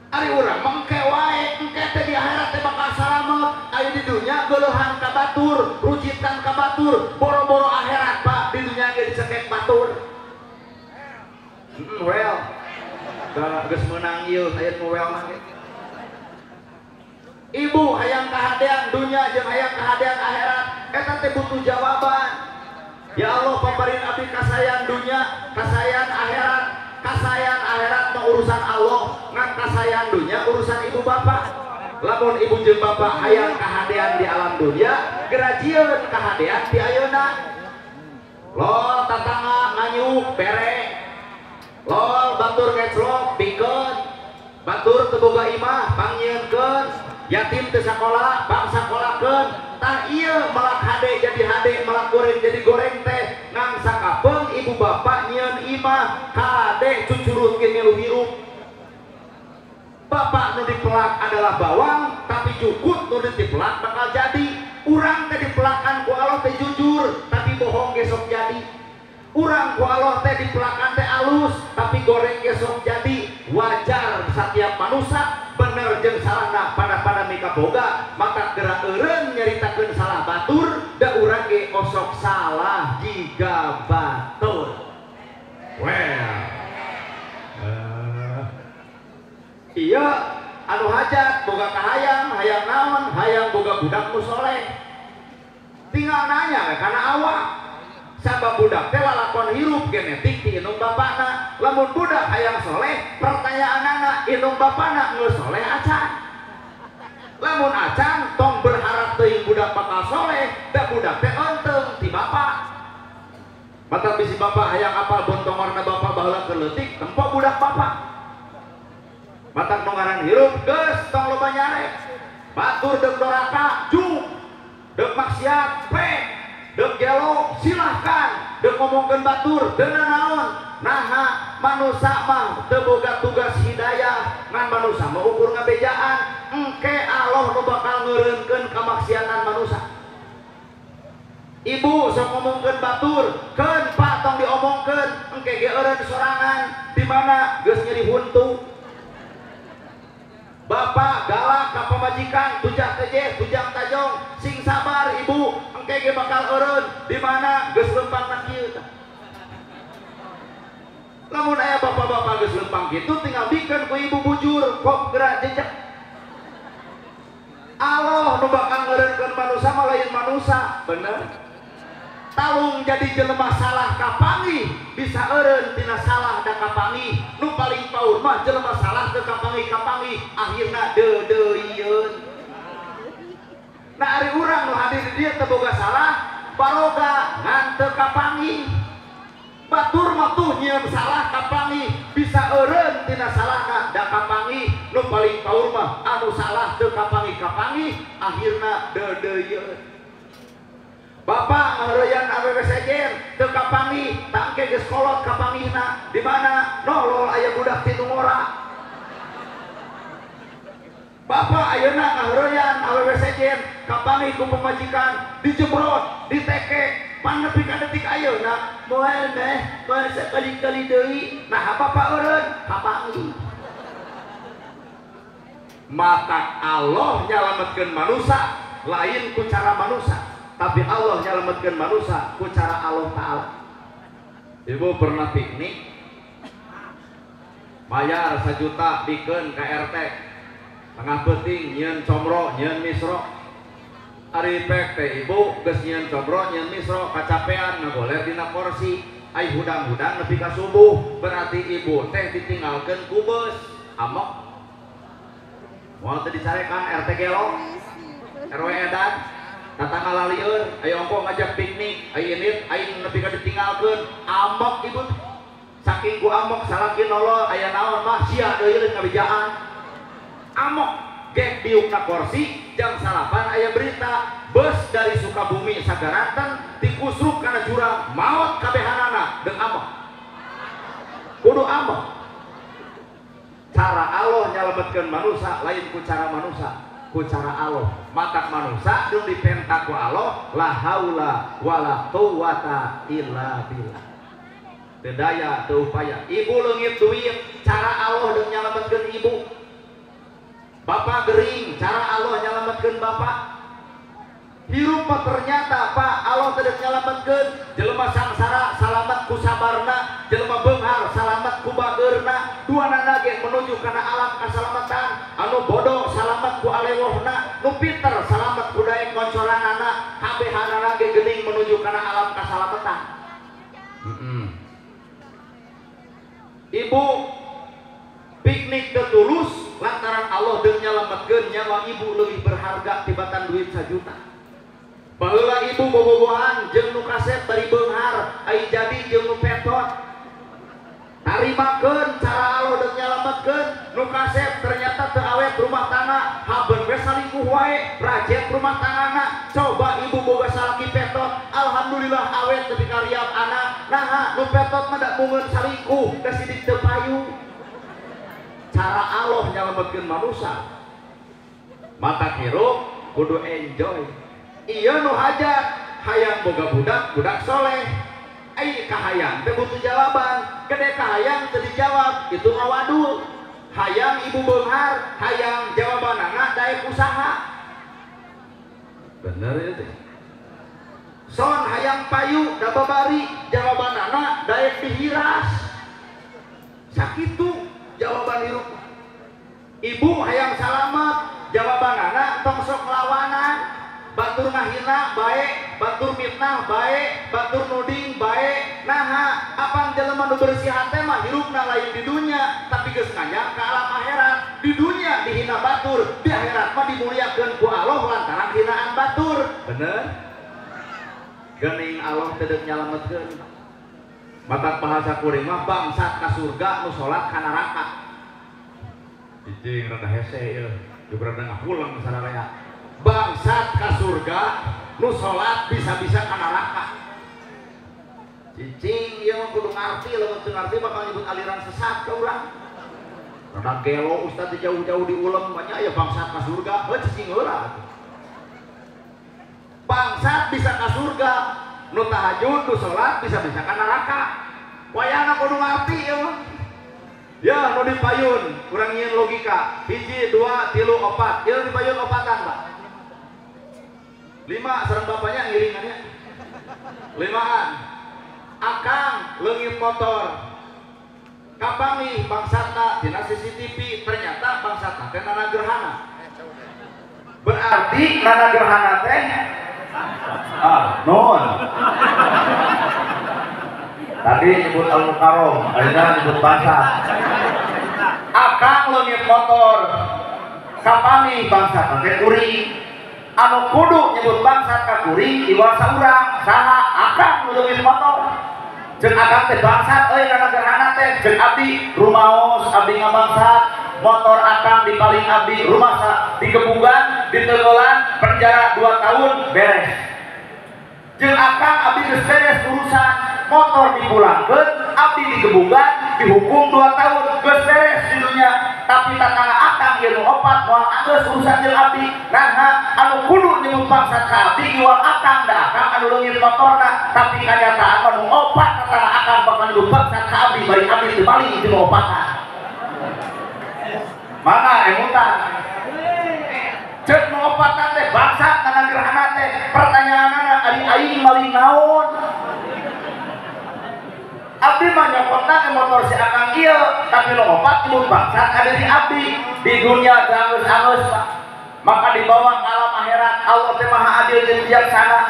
Ari urang mah engke wae, engke teh di akhirat teh bakal salamet, aya di dunia geuleuhan ka batur, rucitan ka batur, boro-boro akhirat Pak, di dunia ge dicekek batur. Well. Da geus meunang ieu aya nu well mah. Ibu hayang kahadean dunya jeung hayang kahadean akhirat, eta teh butuh jawaban. Ya Allah paparin abdi kasayan dunya, kasayan akhirat. Kasayan akhirat mah urusan Allah, ngan kasayan dunya urusan ibu bapak. Lamun ibu jeung bapak hayang kahadean di alam dunia, geura jieun kahadean di ayeuna. Lol tatangga nganyuk bere. Lol batur keclok pikeun. Batur teu boga imah pangnyieunkeun. Yatim teu sakola pang sakolakeun. Tah ieu melak hade jadi hade, melak goreng jadi goreng teh ngan sakap mah kade cucurut ge milu hirup. Bapak nu dipelak adalah bawang, tapi jukut nu dipelak bakal jadi. Urang teh dipelakan ku Allah teh jujur, tapi bohong ge sok jadi. Urang ku Allah teh dipelakan teh alus, tapi goreng ge sok jadi. Wajar setiap manusia bener jeung salahna pada-pada mika boga, maka gerak eureun nyaritakeun salah batur, da urang ge osok salah jiga batur. Well. Iya, anu hajat boga kahayang, hayang naon, hayang boga budak nu soleh. Tinggal nanya karena awak. Sabab budak teh lalakon hirup genetik ti indung bapana. Lamun budak hayang soleh, pertanyaanana indung bapana geus soleh acan. Lamun acan tong berharap teuing budak bakal soleh, da budak teh eunteng ti bapak. Mata bisi bapak hayang apal bontongorna bapak baheula keur leutik, tempo budak bapak. Matak nu ngaran hirup geus tong loba nyarek. Batur deuk doraka juk, deuk maksiat pek, deuk gelo silahkan, deuk ngomongkeun batur teu nanaon. Naha manusa mah teu boga tugas hidayah, ngan manusa mah ukur ngabejaan, engke Allah nu bakal ngeureunkeun kamaksiatan manusa. Ibu sok ngomongkeun batur, keun pak tong diomongkeun, engke ge eureun sorangan di mana geus nyeri huntu. Bapak galak ka pamajikan, tujang tejeh, tujang tajong, sing sabar ibu, engke ge bakal eureun di mana geus lempang na kieu tah. Lamun aya bapak-bapak geus lempang kitu tinggal bikeun ku ibu bujur, kok gerak jejak. Allah nu bakal ngeureunkeun manusa mah lain manusa, bener. Talung jadi jelema salah kapanggih, bisa eureun tina salah da kapanggih. Nu paling paur mah jelema salah teu kapanggih-kapanggih, akhirna deudeuieun. Nah ari urang nu hadir di dieu teu boga salah, baroga ngan teu kapanggih. Batur mah tuh nyieun salah kapanggih, bisa eureun tina salahna da kapanggih. Nu paling paur mah anu salah teu kapanggih-kapanggih, akhirna deudeuieun. Bapak ngaheureyan awewe sejen teu kapanggih, tangke geus kolot kapanggihna di mana nolol aya budak ti nu ngora. Bapak ayeuna ngaheureyan awewe sejen kapanggih ku pamajikan dijebrot, diteke, pan nepi ka detik ayeuna moal meh, moal sakali-kali deui. Nah bapak eureun kapanggih. Mata Allah nyalametkeun manusa lain ku cara manusa. Tapi Allah nyelametkan manusia ku cara Allah Ta'ala. Ibu pernah piknik bayar 1 juta bikeun ka RT tengah peuting nyieun comro nyieun misro. Ari pek teh ibu geus nyieun comro nyieun misro kacapean ngagoler dina kursi, ai hudang-hudang nepi ka subuh, berarti ibu teh ditinggalkeun ku beus amok. Moal teu dicarekan RT gelo, RW edan. Datang ngalalieun, ayo ongko ngajak piknik, ayo init, ayo nepi ka ditinggalkeun, amok ibu. Saking ku amok salaki nolol, aya naon mah sia deui leun ngabejaan. Amok gek diukna kursi, jam salapan aya berita, bus dari Sukabumi Sagaranten dikusruk kana jurang, maot kabehanana deung amok. Kudu amok. Cara Allah nyalametkeun manusa lain ku cara manusa. Ku cara Allah. Matak manusa deung dipenta ku Allah, la haula wala quwata illa billah. Teu daya teu upaya. Ibu leungit duit, cara Allah deung nyalametkeun ibu. Bapak gering, cara Allah nyalametkeun bapak. Hirup mah ternyata Pak Allah teu nyalametkeun, jelema sangsara salamet ku sabarna, jelema beunghar salamet ku bageurna, duanana ge menuju kana alam kasalamatan. Anu bodoh salamet ku alewohna, nu pinter salamet ku daek koncoranana, kabehanana ge geuning menuju kana alam kasalamatan. Ibu piknik teu tulus lantaran Allah deung nyalametkeun nyawa ibu leuwih berharga tibatan duit 1 juta. Baheula ibu bobogohan jeung nu kasep bari beunghar, ai jadi jeung nu petot. Tarimakeun cara Allah deung nyalametkeun nu kasep ternyata teu awet rumah tangga, haben we salingkuh wae, rajet rumah tanggana. Coba ibu boga salaki petot, alhamdulillah awet nepi ka riap anak. Naha nu petot mah da mungeun salingkuh da sidik teu payu. Cara Allah nyalametkeun manusia. Mata hirup kudu enjoy. Ieu nu hajat hayang boga budak, budak soleh. Ai kahayang teh butuh jawaban, gede kahayang teu dijawab, itu ngawadul. Hayang ibu beunghar, hayang jawabanana daek usaha. Bener ya teh. Son hayang payu da babari, jawabanana daek dihiras. Sakitu jawaban hirup. Ibu hayang salamet, jawabanana tong sok lawanan. Batur ngahina bae, batur mitnah bae, batur nuding bae. Naha apang jelema nu bersih hate mah hirupna lain di dunya, tapi geus nganyang ka alam akhirat. Di dunya dihina batur, di akhirat mah dimuliakeun ku Allah lantaran hinaan batur. Bener? Geuning Allah teu deuk nyalametkeun. Matak bahasa kuring mah bangsat ka surga nu salat ka neraka. Cicing rada hese ieu, juga rada ngahulang sararea. Bangsat ka surga nu salat bisa-bisa ka neraka. Cicing ieu mah kudu ngarti, lamun teu ngarti bakal nyebut aliran sesat ka urang. Rada gelo ustaz di jauh-jauh diulem banyak aya bangsat ka surga, heuh cicing heula. Bangsat bisa ka surga, nu tahajud, nu salat bisa-bisa ka neraka. Wayahna kudu ngarti ieu mah. Ya nu dipayun kurang nyieun logika. 1 2 3 4. Ieu dipayun opatan, Pak. 5 sareng bapaknya ngiringannya. 5an. Akang leungit motor. Kapangi bangsatna dina CCTV, ternyata bangsatna teh nana gerhana. Berarti nana gerhana teh ah, non. Tadi nyebut Al-Mukarram, ayeuna nyebut bangsat. Akang leungit motor. Kapangi bangsatna teh kuring. Anu kudu nyebut bangsat ka kuring iwal saurang, saha akang nu leungit motor. Jeung akang teh bangsat euy kana gerhana teh, jeung abdi rumaos abdi ngabangsat, motor akang dipaling abdi rumasa digebugan, diteunggeulan, penjara 2 tahun beres. Jeung akang abdi geus beres urusan, motor dipulangkeun, abdi digebugan, dihukum 2 tahun, geus beres di dunya. Tapi tatangga akang ieu nu opat moal anggeus urusan jeung abdi. Naha anu kudu nyebut bangsat ka abdi iwal akang, da akang anu leungit motorna, tapi kanyataan mah nu opat tatangga akang bakal nyebut bangsat ka abdi bari abdi teu maling jeung nu opatan. Mana emutan? Ceuk nu opatan teh bangsat kana gerhana teh, pertanyaanana ari aing maling naon? Abdi mah nyokotna ke motor si akang ieu, tapi nu opat nyebut bangsat ada di abdi. Di dunia geus-geus Pak. Maka dibawa ke alam akhirat, Allah teh maha adil jeung bijaksana.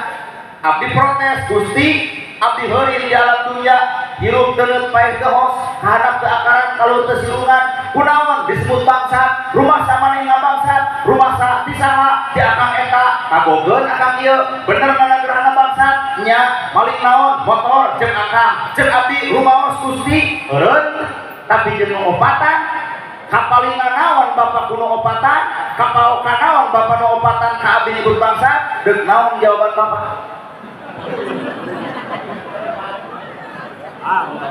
Abdi protes, Gusti, abdi heureun di alam dunia, hirup deungeut paeh teu hos, kahandap teu akaran, kalur teu silungan, kunaon disebut bangsat, rumah samaneh ngabangsat, rumah sa di saha di akang eta, kabogeun akang ieu, bener kana gerhana bangsat, nya maling naon motor jeung akang, jeung abdi rumaos Gusti, eureun tapi jeung nu opatan. Kapalingan naon bapak kuno opatan, kapaokan naon bapak nu opatan ka abdi nyebut bangsat, deuk naon jawaban bapak?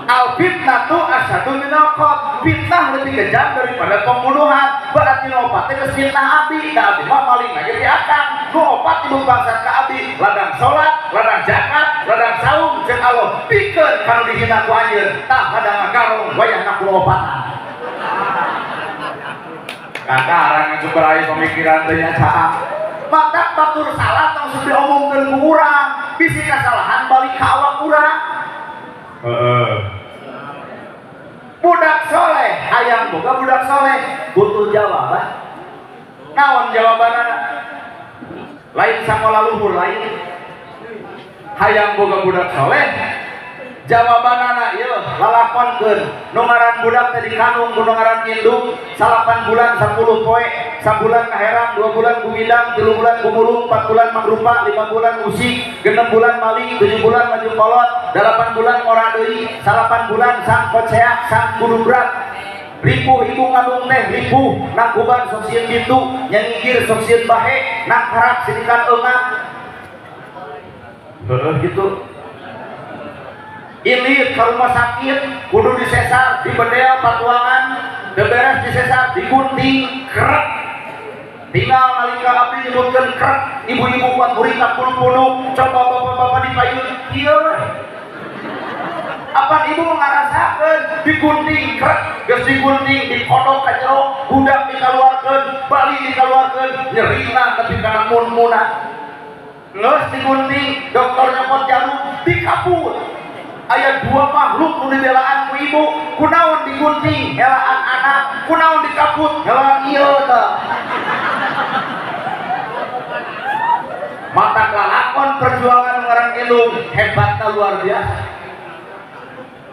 Al fitnatu asyaddu minal qatl, fitnah lebih kejam daripada pembunuhan. Berarti nu opat teh geus fitnah abdi, da abdi mah maling lagi di akang. Nu opat nyebut bangsat ka abdi, ladang salat, ladang zakat, ladang saum jeung Allah pikeun kanu dihina ku anjeun, tah ladang ngagarong wayahna ku opatan. Kakarang sumber pemikiran teh nya caang. Matak batur salah tong sok diomongkeun ku urang, bisi kasalahan balik ka awak urang. Heeh. Budak soleh, hayang boga budak soleh, butuh jawaban. Naon jawabanana? Lain sakola luhur lain. Hayang boga budak soleh, jawabanana ieu lalakonkeun. Nu ngaran budak teh dikandung ku nu ngaran indung 8 bulan 10 poe, sabulan kaherang, 2 bulan gumidang, 3 bulan gumulung, 4 bulan mangrupa, 5 bulan usik, 6 bulan maling, 7 bulan maju kolot, 8 bulan ora deui, 8 bulan sang koceak, sang gudubrak. Ripuh ibu ngandung teh ripuh, nangkuban sok sieun bitu, nyengigir sok sieun bahe, nangkarak sinikan eungap. Heeh gitu. Ilit ke rumah sakit kudu disesar dibedel patuangan beberes disesar digunting krek tinggal nalika abdi nyebutkeun krek ibu-ibu kuat burik puluh-puluh coba bapak-bapak dipayun kieu apa ibu ngarasakeun digunting krek geus digunting dikodok ka jero budak dikaluarkeun bali dikaluarkeun nyerina nepi kana mun-muna geus digunting dokter nyokot jarum dikaput aya dua makhluk nu dibelaan ku ibu kunaon digunting helaan anak kunaon dikaput helaan ieu tah mata lalakon perjuangan ngaran indung hebatna luar biasa.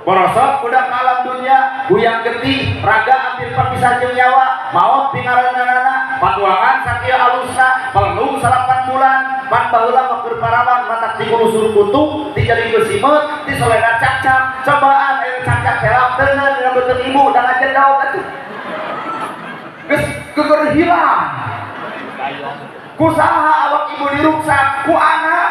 Borosok budak alam dunia guyang getih raga hampir papisah jeung nyawa maot pingaranana patuangan sakieu alusna pelendung 8 bulan pan baheula mah keur parawan matak dikulusur kutu dijadikeun simeut disolena cakcak cobaan aya cakcak helak teuneun dina beuteung ibu da ngajedog atuh geus geger hilang ku saha awak ibu diruksak ku anak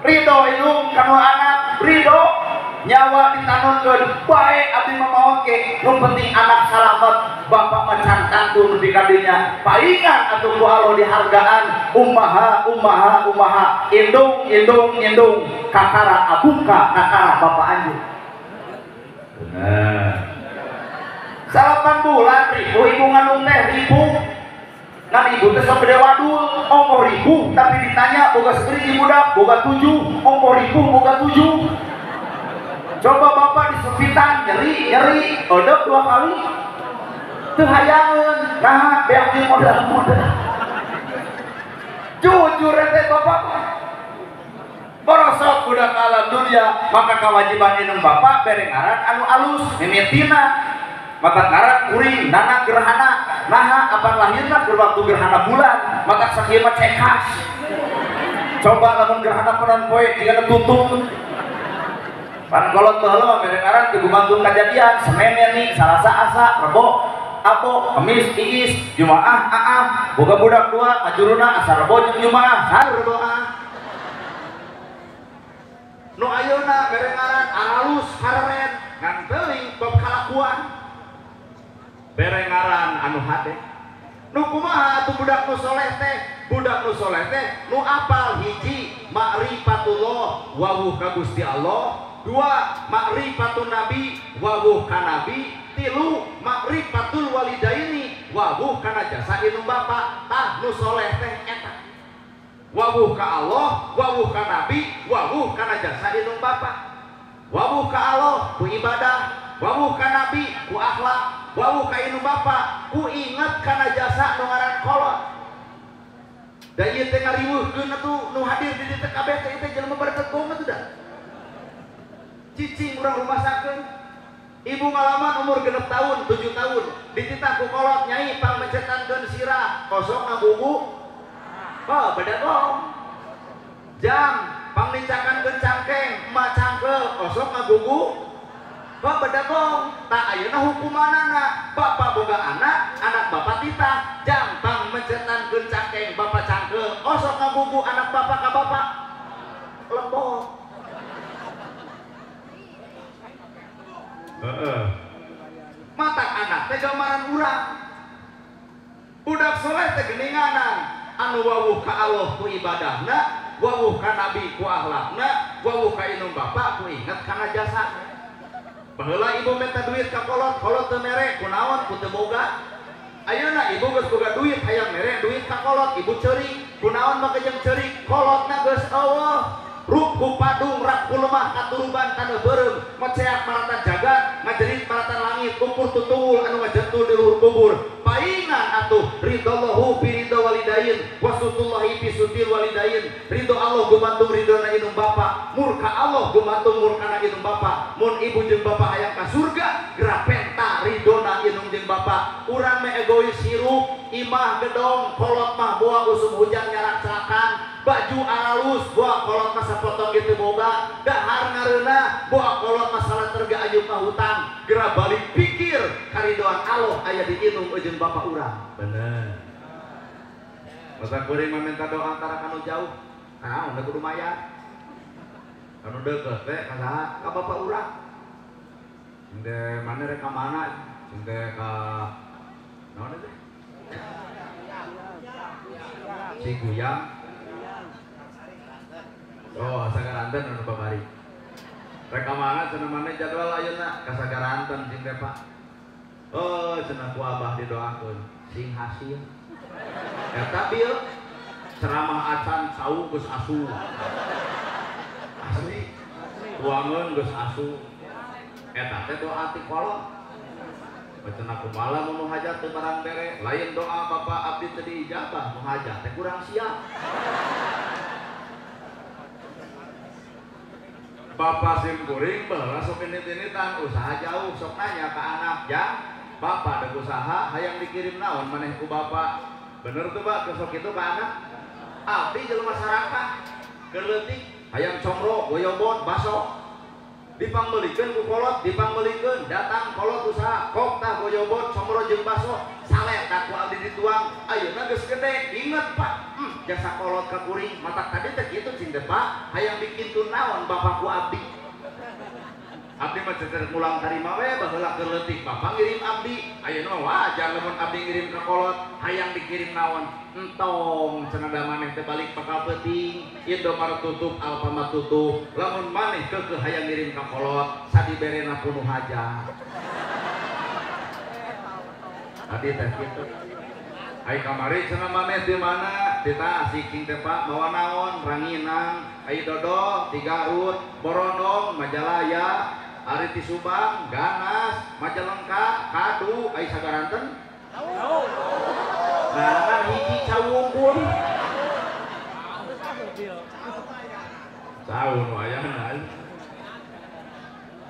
ridho indung kanu anak ridho nyawa ditanunkeun bae abdi mah maot ge nu penting anak salamet bapak mah can tangtu nepi ka dinya paingan atuh ku Allah dihargaan umaha umaha umaha indung indung indung kakara abuka kakara bapak anjeun bener 8 bulan ribu ibu ngandung teh ribu ngan ibu teh sok gede wadul ongkoh ribu tapi ditanya boga seuri budak boga 7 ongkoh ribu boga 7. Coba bapak disempitan, nyeri, nyeri, odok 2 kali, teu hayangeun, nah beak jeung modal-modal. Jujur teh bapak, borosok budak alam dunia, maka kewajiban indung bapak bere ngaran anu alus, mimitina, maka ngaran kuring, nana gerhana, naha apan lahirna keur waktu gerhana bulan, maka sakieu mah cekas. Coba lamun gerhana panon poe jigana tutung. Pan kolot baheula mah mere ngaran teu gumantung kajadian Senin nih, Salasa Asa, Rebo, Abo, Kamis, Iis, Jumaah, Aah, boga budak 2, majuruna asa Rebo jeung Jumaah, saur doa. Nu ayeuna mere ngaran aralus hareren ngan teuing bab kalakuan. Bere ngaran anu hade. Nu kumaha atuh budak nu soleh teh? Budak nu soleh teh nu apal hiji ma'rifatullah wawuh ka Gusti Allah. 2 ma'rifatun nabi wawuh ka nabi, 3 ma'rifatul walidaini wawuh kana jasa indung bapa. Tah nu soleh teh eta wawuh ka Allah, wawuh ka nabi, wawuh kana jasa indung bapa. Wawuh ka Allah ku ibadah, wawuh ka nabi ku akhlak, wawuh ka indung bapa ku inget kana jasa nu ngaran kolot. Da ieu teh ngariweuhkeun atuh nu hadir di dieu teh kabeh teh ieu teh jelema berkegong atuh da. Cicing urang rumah sakeun ibu ngalaman umur 6 tahun 7 tahun dititah ku kolot nyai pangmencetankeun sirah kosong ngabubu oh bedagong jam pangnincakankeun cangkeng emak cangkel kosong ngabubu oh bedagong tak ayeuna hukumanana bapak boga anak anak bapak titah jam pangmencetankeun cangkeng bapak cangkel kosong ngabubu anak bapak ka bapak lembok. Mata anak teh gambaran urang budak soleh teh geninganan anu wawuh ka Allah ku ibadahna, wawuh ka nabi ku akhlakna, wawuh ka indung bapa ku inget kana jasa. Baheula ibu minta duit ka kolot, kolot teu mere, kunaon ku teu boga. Ayeuna ibu geus boga duit hayang mere duit ka kolot, ibu ceurik, kunaon make jeung ceurik, kolotna geus eueuh. Rup ku padung, rak ku lemah, katuruban taneuh beureum, meceak maratan jagat, ngajerit maratan langit, ukur tutul anu ngajentul di luhur kubur. Paingan atuh ridallahu fi ridha walidain, wasutullahi fi sutil walidain. Ridho Allah gumantung ridhona indung bapa, murka Allah gumantung murkana indung bapa. Mun ibu jeung bapa hayang ka surga, geura penta ridhona indung jeung bapa. Urang meh egois hirup, imah gedong, kolot mah boa usum hujan nyarak celakan, baju aralus boa kolot mah sapotong gitu boga, dahar ngareuna boa kolot masalah terga ayu ka hutang, geura balik pikir karidoan Allah aya di indung jeung bapa urang. Bener. Masa kuring mah minta doa antara kanu jauh. Nah, udah kudu mayar. Anu deukeut teh ka saha? Ka bapak urang. Cing teh mana rek ka mana? Cing teh ka naon teh? Ciguyang. Oh, Sagaranten anu babari. Rek ka mana cenah maneh jadwal ayeuna? Ka Sagaranten cing teh Pak. Oh, cenah ku abah didoakeun sing hasil. Eta bil ceramah acan cau geus asu. Asli. Tuangeun geus asu. Eta teh doa ti kolot. Cenah kumaha mun hajat teu barang bere, lain doa bapak abdi teu diijabah, nu hajat teh kurang siap. Bapak sim kuring baheula sok indit-inditan usaha jauh sok nanya ka anak, "Jang, bapak dek usaha hayang dikirim naon maneh ku bapak?" Bener tuh Pak, sok kitu ka anak. Abdi jelema masyarakat keur leutik hayang comro, goyobot, baso. Dipangmeulikeun ku kolot, dipangmeulikeun, datang kolot usaha, kok tah goyobot, comro jeung baso, saleta ku abdi dituang, ayeuna geus gede, inget Pak, jasa kolot ka kuring, matak tadi teh kitu cing teh Pak, hayang dikintun naon bapak ku abdi. Abdi mah cecer ngulang tarima we baheula keur leutik, bapak ngirim abdi, ayeuna mah wajar lamun abdi ngirim ka kolot, hayang dikirim naon, entong cenah da maneh teh balik bakal peuting, Indomaret tutup, Alfamart tutup, lamun maneh keukeuh hayang ngirim ka kolot, sadiberena ku nu hajat. Tadi teh kitu. Ai kamari cenah maneh di mana? Di Tasik cing teh Pak, mawa naon? Ranginang, ai dodol, di Garut, Borondong, Majalaya, ari ti Subang, Ganas, Majalengka, Kadu, ai Sagaranten. Nah, kan hiji cau wungkul. Cau nu ayana.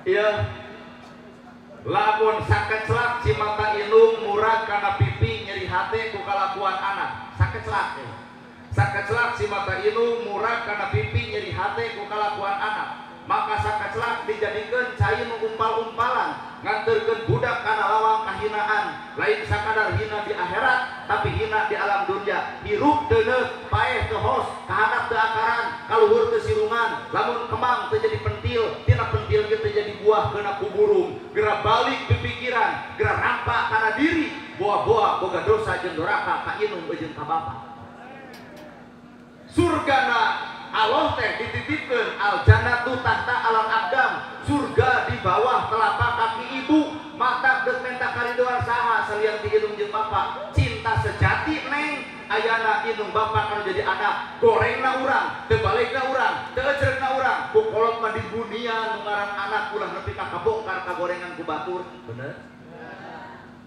Iya. Lamun sakecelak cimata indung murag kana pipi nyeri hate ku kalakuan anak. Sakecelak. Sakecelak cimata indung murag kana pipi nyeri hate ku kalakuan anak. Maka sakecelak dijadikeun cai nu umpal-umpalan, nganterkeun budak kana lawang kahinaan, lain sakadar hina di akhirat tapi hina di alam dunia. Hirup teu neuk, paeh teu hos, kahandap teu akaran, kaluhur teu sirungan, lamun kembang teu jadi pentil, tina pentil ge teu jadi buah keuna ku burung. Geura balik pipikiran, geura rampak kana diri, boa-boa boga dosa jeung doraka ka indung jeung ka bapa. Surgana Allah teh dititipkeun al jannatu tahta alal aqdam, surga di bawah telapak kaki ibu. Mata deuk menta karidoan saha salian ti indung jeung bapa. Cinta sejati neng ayana indung bapa kana jadi anak, gorengna urang, teu balegna urang, teu eceregna urang. Ku kolot mah di dunia nu ngaran anak ulah nepi ka kabongkar kagorengan ku batur. Bener?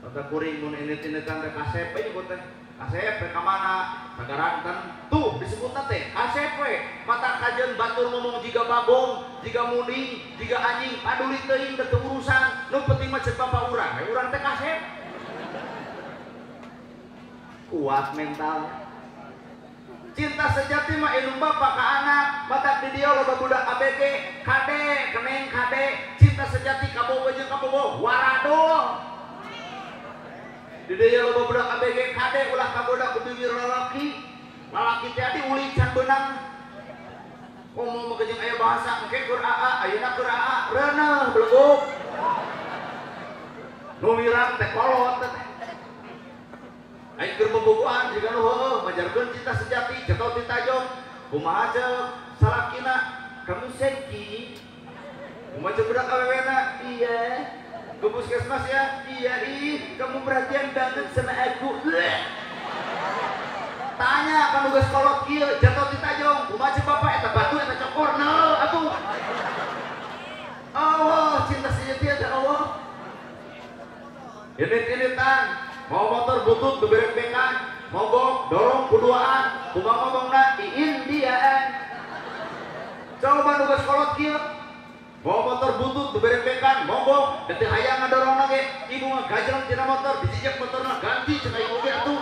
Mata kuring mun indit-inditan teh kasep we nyebut teh. KCP ka mana? Sagaranten. Tuh disebutna teh KCP. Mata kajeun batur ngomong jiga bagong, jiga munding, jiga anjing, paduli teuing teu urusan. Nu penting mah ceuk bapa urang, we urang teh KCP. Kuat mental. Cinta sejati mah indung bapa ka anak, matak di dieu loba budak ABG, kade, keneng kade, cinta sejati kabogoh jeung kabogoh, waradul. Di dieu loba budak ABG kade ulah kagoda ku bibir lalaki. Lalaki teh adi uling can beunang. Ngomong mah jeung aya bahasa engke keur aa, ayeuna keur aa, reuneuh beleguk. Nu wirang teh kolot teh. Ai keur bobogohan jiga nu heueuh majarkeun cinta sejati, cetot ti tajong. Kumaha ceuk salakina? Kamu seki. Kumaha ceuk budak awewena? Iya. Ke puskesmas ya? Iya, ih, kamu perhatian banget sama aku. Tanya kan geus kolot kieu, jatuh di tajong, kumaha ceuk bapak eta batu eta cokor, neu atuh. Allah, cinta sejati eta Allah. Init-initan, mau motor butut beberek-bekan, mogok dorong kuduaan, kumaha ngomongna iindiaan. Coba nu geus kolot kieu. Mau motor butut beberek-bekan, mogok, detik hayang ngadorong lagi, ibu mah gajreng tina motor, dijejak motorna ganti cenah ibu ge atuh.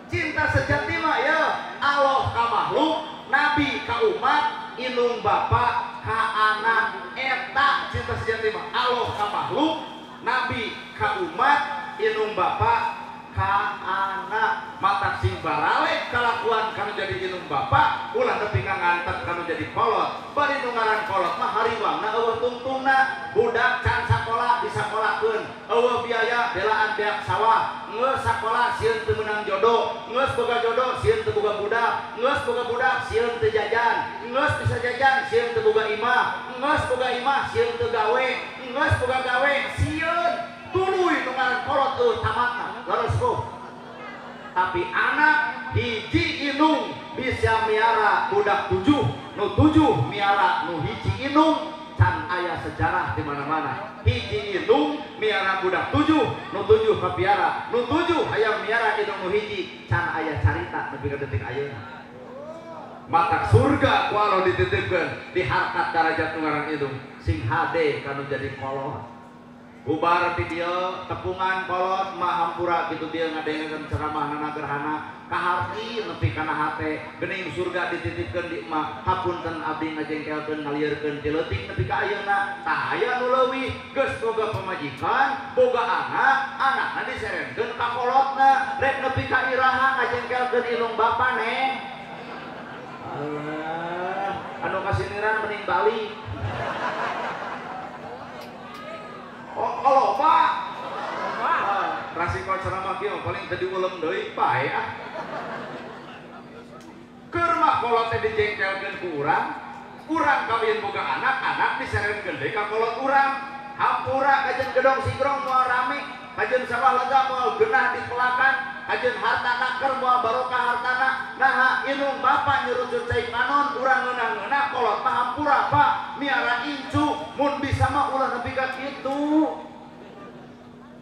Cinta sejati mah ya Allah ka makhluk, nabi ka umat, indung bapa ka anak. Eta cinta sejati mah Allah ka makhluk, nabi ka umat, indung bapa ka anak. Matak sing baralek kalakuan kalakuan kanu jadi indung bapak ulah nepi ka ngantet kanu jadi kolot. Bari nu ngaran kolot mah hariwangna eueuh tungtungna, budak can sakola disakolakeun, eueuh biaya belaan beak sawah, geus sakola sieun teu meunang jodoh, geus boga jodoh sieun teu boga budak, geus boga budak sieun teu jajan, geus bisa jajan sieun teu boga imah, geus boga imah sieun teu gawe, geus boga gawe sieun tuluy nu ngaran kolot eueuh tamatna. Leres kok. Tapi anak hiji inung bisa miara budak 7, nu 7 miara nu hiji inung, can aya sejarah di mana-mana. Hiji inung miara budak 7, nu 7 kapiara, nu 7 hayang miara inung nu hiji, can aya carita nepi ka detik ayeuna. Matak surga ku Allah dititipkeun di harkat darajat nu ngaran indung, sing hade kanu jadi kolot. Bubar ti dieu tepungan kolot mah hampura kitu dieu ngadengekeun ceramah nana gerhana kaharti nepi kana hate geuning surga dititipkeun di emak hapunten abdi ngajengkelkeun ngalieurkeun ti leutik nepi ka ayeuna tah aya nu leuwih geus boga pamajikan boga anak anakna diserenkeun ka kolotna rek nepi ka iraha ngajengkelkeun indung bapa neng. Allah anu kasiniran mending balik. Oh, kalau pak, rasiko ceramah kieu paling tadi ulem deui bae ah. Keur mah kolot teh dijengkelkeun ku urang, urang kawin boga anak, anak diserenkeun deui ka kolot urang. Hampura kajeun gedong sigrong moal rame, kajeun sawah lega moal genah dipelakan, kajeun harta naker moal barokah hartana. Naha indung bapa nyurucut cai panon, urang ngeunah-ngeunah kolot mah hampura pak, miara incu mun bisa mah ulah nepi ka kitu.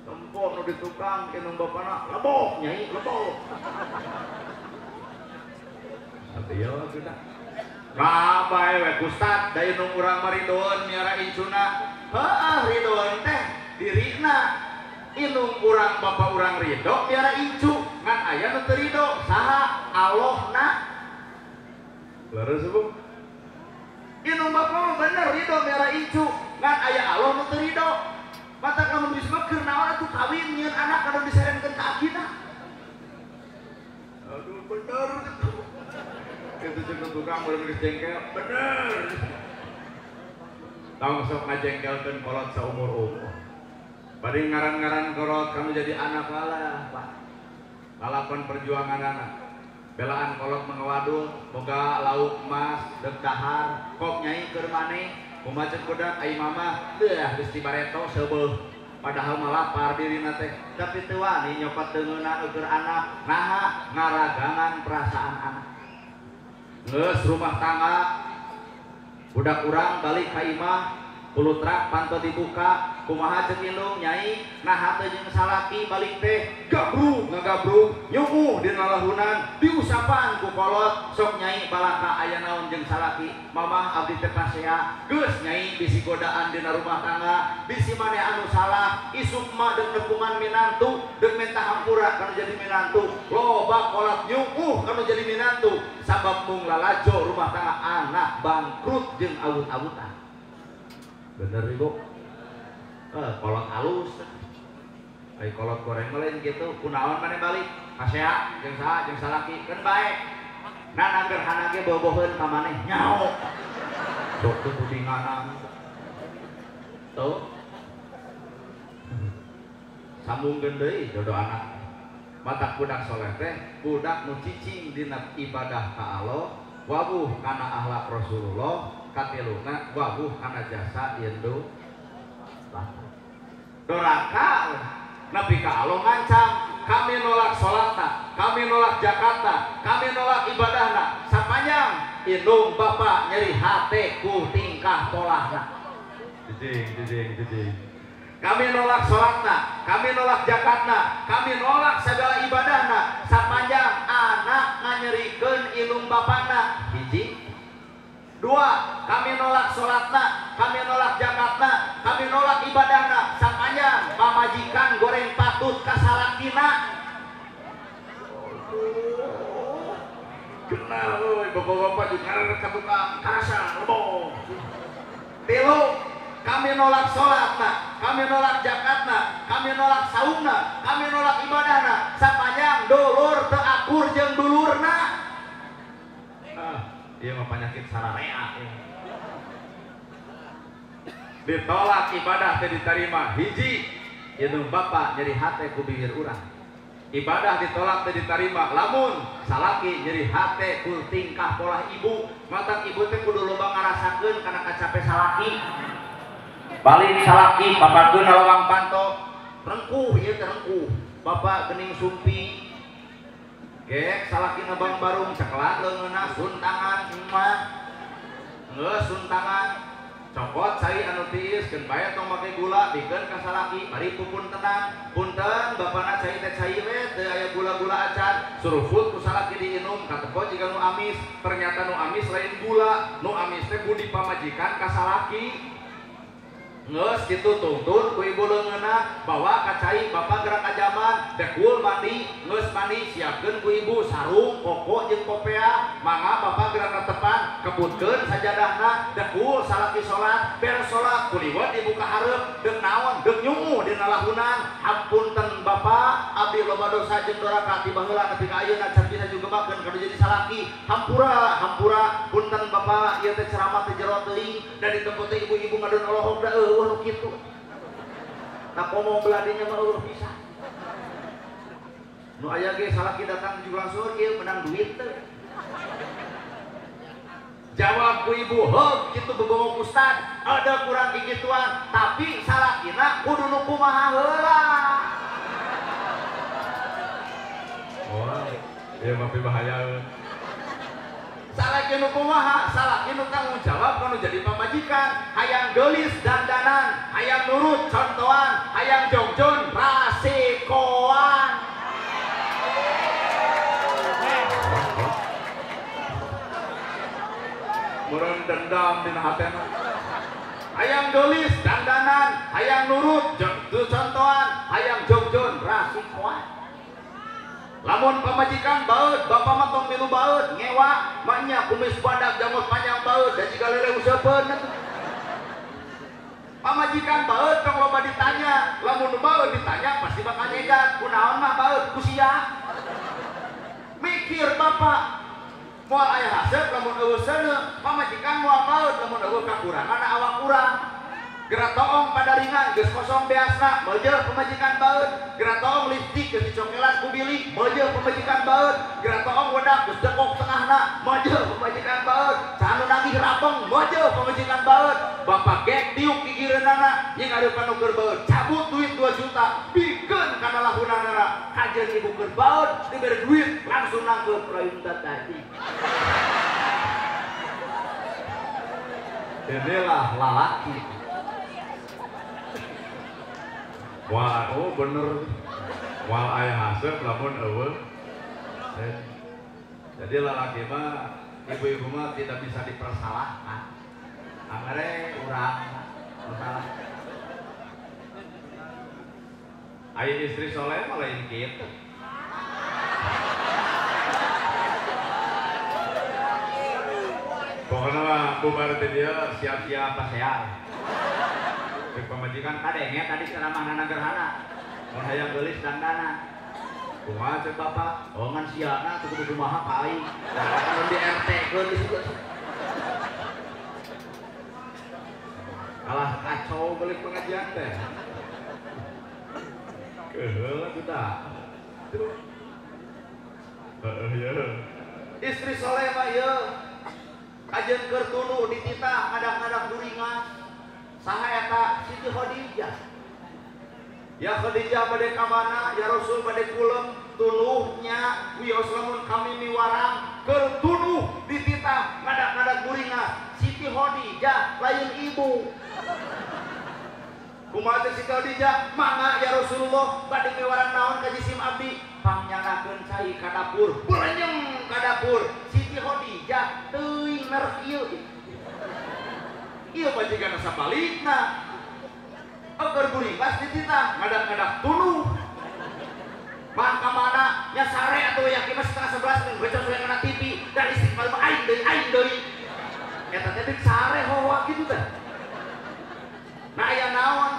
Tempo nu di tukang indung bapana lebok nyai lebok. Tapi yo sudah. Nah bae we Ustad da indung urang mah ridoeun miara incuna. Heeh ridoeun teh dirina. Indung urang bapa urang ridho miara incu ngan aya nu teu ridho saha Allahna. Leres Bu. Indung bapa mah bener ridho miara incu ngan aya Allah nu teu ridho. Matak lamun geus mah keur naon atuh kawin nyieun anak anu diserenkeun ka akina. Aduh bener gitu. Kitu jeung tukang mun geus jengkel bener. Tong sok ngajengkelkeun kolot saumur-umur. Bari ngaran-ngaran kolot kamu jadi anak kalah, Pak. Lalakon perjuangan anak. Belaan kolot mengewadul, boga lauk emas, deuk dahar, kok nyai keur maneh, kumaha ceuk budak ai mama, deuh geus dibareto seubeuh. Padahal mah lapar dirina teh, tapi teu wani nyokot deungeunna keur anak, naha ngaragangan perasaan anak. Geus rumah tangga budak urang balik ka imah, pulutrak panto dibuka, kumaha ceuk indung nyai, naha teu jeung salaki balik teh gabrug ngagabrug, nyuguh dina lahunan, diusapan ku kolot, sok nyai balaka aya naon jeung salaki, mamah abdi teh pasea, geus nyai bisi godaan dina rumah tangga, bisi maneh anu salah, isuk mah deuk nepungan minantu, deuk minta hampura kanu jadi minantu, loba kolot nyuguh kanu jadi minantu, sabab mung lalajo rumah tangga anak bangkrut jeung awut-awutan. Bener ibu, kolot alus, ai kolot goreng mah lain gitu, kunaon maneh balik, pasea jeung saha jeung salaki, keun bae. Nana gerhana ge boboheun ka maneh nyaho. Sok teu tudinganan. Tuh. Sambungkeun deui jodoh anak. Matak budak soleh teh budak nu cicing dina ibadah ka Allah, wawuh kana akhlak Rasulullah, katiluna wawuh kana jasa indung bapa. Doraka nepi ka Allah ngancam, kami nolak salatna, kami nolak zakatna, kami nolak ibadahna, sapanjang indung bapa nyeri hate ku tingkah polahna. Cicing cicing cicing. Kami nolak salatna, kami nolak zakatna, kami nolak segala ibadahna, sapanjang anak nganyerikeun indung bapana. Hiji. Dua, kami nolak sholatna, kami nolak zakatna, kami nolak ibadahna, sapanjang pamajikan goreng patut kasalakina. Kenal euy, bapak-bapak juga ka tukang karasa lebong. Tilu, kami nolak sholatna, kami nolak zakatna, kami nolak saumna, kami nolak ibadahna, sapanjang dulur teu akur jeung dulurna. mah penyakit sararea. Ditolak ibadah teh diterima hiji indung bapak nyeri hate ku bibir urang. Ibadah ditolak teh diterima lamun salaki nyeri hate ku tingkah pola ibu. Matak ibu teh kudu loba ngarasakeun kana kacape salaki. Balik salaki papakeun lawang panto rengkuh ieu teh rengkuh. Bapak geuning sumpi gek salaki nabang barung ceklat leungeunna suntangan emak geus suntangan cokot cai anu tiis keun bae tong make gula bikeun ka salaki bari pupuntenan punten bapana cai teh cai we teu aya gula-gula acan surufut ku salaki diinum katepo jiga nu amis ternyata nu amis lain gula nu amis teh budi pamajikan ka salaki. Geus kitu tungtun ku ibu leungeunna bawa ka cai bapak gerak ka jaman dekul mandi geus mandi siapkeun ku ibu sarung koko jeung popea mangga bapak gerak ka tepan kebutkeun sajadahna dekul salaki salat beres salat kuliwat dibuka hareup deuk naon deuk nyunguh dina lahunan hapunten bapak abdi loba dosa jeung doraka ti baheula nepi ka ayeuna can bisa jugebakeun kudu jadi salaki hampura hampura punten bapak ieu teh ceramah teh jero teuing da ditempot teh ibu-ibu ngadon olohok da eueuh nu kitu. Nah komo beladinya mah eueuh bisa. Nu aya ge salaki datang juga langsung ieu menang duit teh. Jawab ku ibu, heuh kitu bebongok ustad, ada kurang gigituan, tapi salakina kudu nu kumaha heula. Oh, ieu mah bahaya. Salaki nu kumaha, salaki nu tanggung jawab kanu jadi pamajikan, hayang geulis dandanan, hayang nurut contohan, hayang jongjon rasikoan. Meureun dendam dina hatena. Hayang geulis dandanan, hayang nurut contohan, hayang jongjon rasikoan. Lamun pamajikan baeud, bapak mah tong milu baeud, ngewa, manya kumis badak janggut panjang baeud, da jiga lele useupeun. Pamajikan baeud tong loba ditanya, lamun baeud ditanya pasti bakal nyegat, kunaon mah baeud ku sia. Mikir bapak, moal aya haseup lamun eueuh seuneu, pamajikan moal baeud lamun eueuh kakurangan awak urang. Geura toong padaringan geus kosong beasna, meujeuh pamajikan baeud. Geura toong lipstik geus dicokelan ku bili, meujeuh pamajikan baeud. Geura toong wedak geus dekok tengahna, meujeuh pamajikan baeud. Saha nu nagih rapeng, meujeuh pamajikan baeud. Bapak gek diuk gigireunana, jeung areupan nu keur baeud, cabut duit 2 juta, bikeun kana lahunanana. Kajeun ibu keur baeud, dibere duit langsung nangkeup rayung tadi. Inilah lalaki. Wah, oh bener. Wal aya haseup lamun eueuh. Jadi lalaki mah ibu-ibu mah tidak bisa dipersalahkan. Angere urang masalah. Ai istri soleh mah lain kitu. Pokoknya mah bubar teh dia siap-siap paseal. Pamajikan kadenge tadi ceramah nana gerhana mun hayang geulis dandana kumaha ceuk bapak oh ngan siana teu kudu kumaha ka aing kan di RT keun di situ kalah kacau balik pengajian teh keuheul atuh tah heeh ye istri soleh mah ieu kajeun keur tunu dititah ngadak-ngadak duringan. Saha eta Siti Khadijah. Ya Khadijah bade ka mana? Ya Rasul bade kulem tunuhnya wios lamun kami miwarang keur tunuh dititah ngadak-ngadak guringas. Siti Khadijah lain ibu. Kumaha teh Siti Khadijah? Mangga ya Rasulullah bade miwarang naon ka jisim abdi? Pangnyangakeun cai ka dapur, berenyem ka dapur. Siti Khadijah teuing merek ieu. Ieu majikan sabalikna. Eueur guringas dititah ngadak-ngadak tunuh. Mah ka mana nya sare atuh yakin mah 10:30 mun gecos we kana TV dan istighfar mah aing deui. Eta teh sare hoa kitu teh. Nah aya naon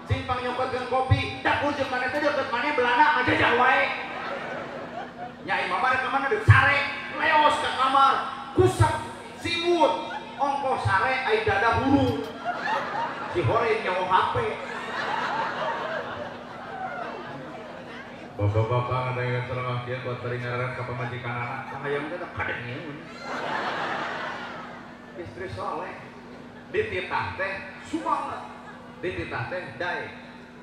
cing pangnyokotkeun kopi dapur jeung maneh teh deukeut maneh belanda ngajajah wae. Nya imam rek ka mana deuk sare leos ka kamar kusak si Si hore nyaho HP. Bapak-bapak ngadain ceramah kieu buat bari ngararan ka pamajikan anak, hayang teh kadengeun. Istri soleh dititah teh sumanget, dititah teh dae.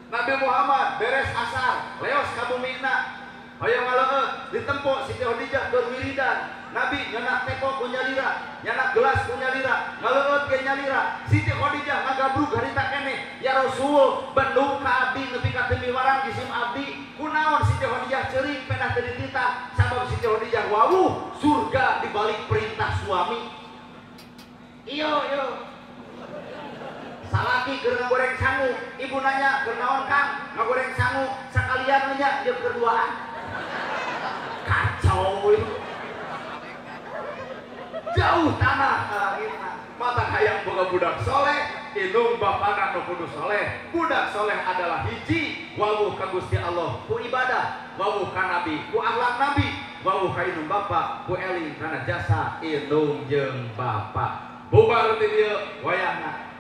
Nabi Muhammad beres asar, leos ka bumina, hoyong ngaleueut, ditempo Siti Khadijah keur wiridan. Nabi nyenak teko ku nyalira, nyenak gelas ku nyalira, ngaleueut ge nyalira. Siti Khadijah ngagabrug harita keneh, ya Rasul, bendung ka abdi nepi ka teu miwarang jisim abdi. Kunaon Siti Khadijah ceurik pedah teu dititah, sabab Siti Khadijah wawuh surga dibalik perintah suami. Iyo iyo. Salaki keur ngagoreng sangu, ibu nanya keur naon Kang? Ngagoreng sangu, sakalian nanya jeung keduaan. Kacau itu. Jauh tanah langitna. Mata hayang boga budak soleh, indung bapana nu kudu soleh. Budak soleh adalah hiji, wawuh ka Gusti Allah ku ibadah, wawuh ka nabi ku akhlak nabi, wawuh ka indung bapa ku eling kana jasa indung jeung bapa. Bubar ti dieu wayahna.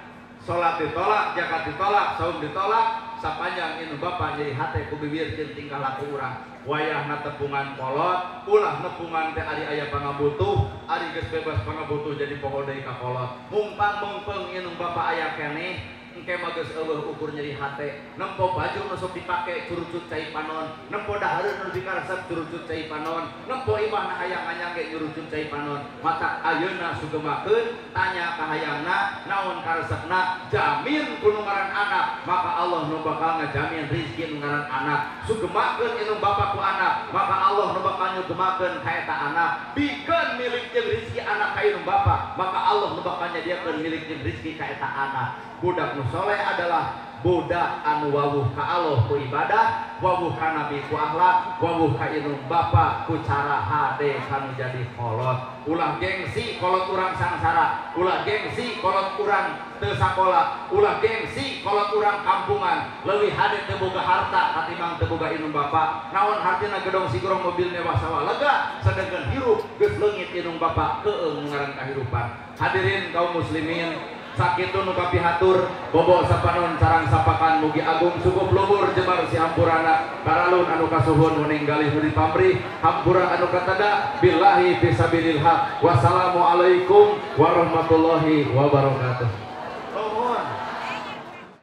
Salat ditolak, zakat ditolak, saum ditolak, sapanjang indung bapa nyeri hate ku bibir jeung tingkah laku urang. Wayahna tepungan kolot, ulah nepungan teh ari aya pangabutuh, ari geus bebas pangabutuh jadi poho deui ka kolot. Mumpang mungpeung indung bapa aya keneh, engke mah geus eueuh ukur nyeri hate. Nempo baju nu sok dipake curucut cai panon, nempo dahareun nu dikaresep curucut cai panon, nempo imahna hayang anyang ge nyurucut cai panon. Mata ayeuna sugemakeun, tanya ka hayangna, naon karesepna, jamin ku nu ngaran anak, maka Allah nu bakal ngajamin rezeki nu ngaran anak. Sugemakeun indung bapa ku anak, maka Allah nu bakal nyugemakeun ka eta anak. Bikeun milik jeung rezeki anak ka indung bapa, maka Allah nu bakal nyadiakeun milik jeung rezeki ka eta anak. Budak nu soleh adalah budak anu wawuh ka Allah ku ibadah, wawuh ka nabi ku akhlak, wawuh ka indung bapa ku cara hade kanu jadi kolot. Ulah gengsi kolot urang sangsara, ulah gengsi kolot urang teu sakola, ulah gengsi kolot urang kampungan. Leuwih hade teu boga harta katimbang teu boga indung bapa. Naon hartina gedong sigorong mobil mewah sawah lega, sedengkeun hirup geus leungit indung bapa keung ngaran kahirupan. Hadirin kaum muslimin, sakitu nu kapihatur, bobo sapanon sarang sapakan mugi agung sukup luhur jebar si hampurana karalun anu kasuhun ninggalih nu dipamrih hampura anu katada billahi fisabilil haq. Wassalamualaikum warahmatullahi wabarakatuh.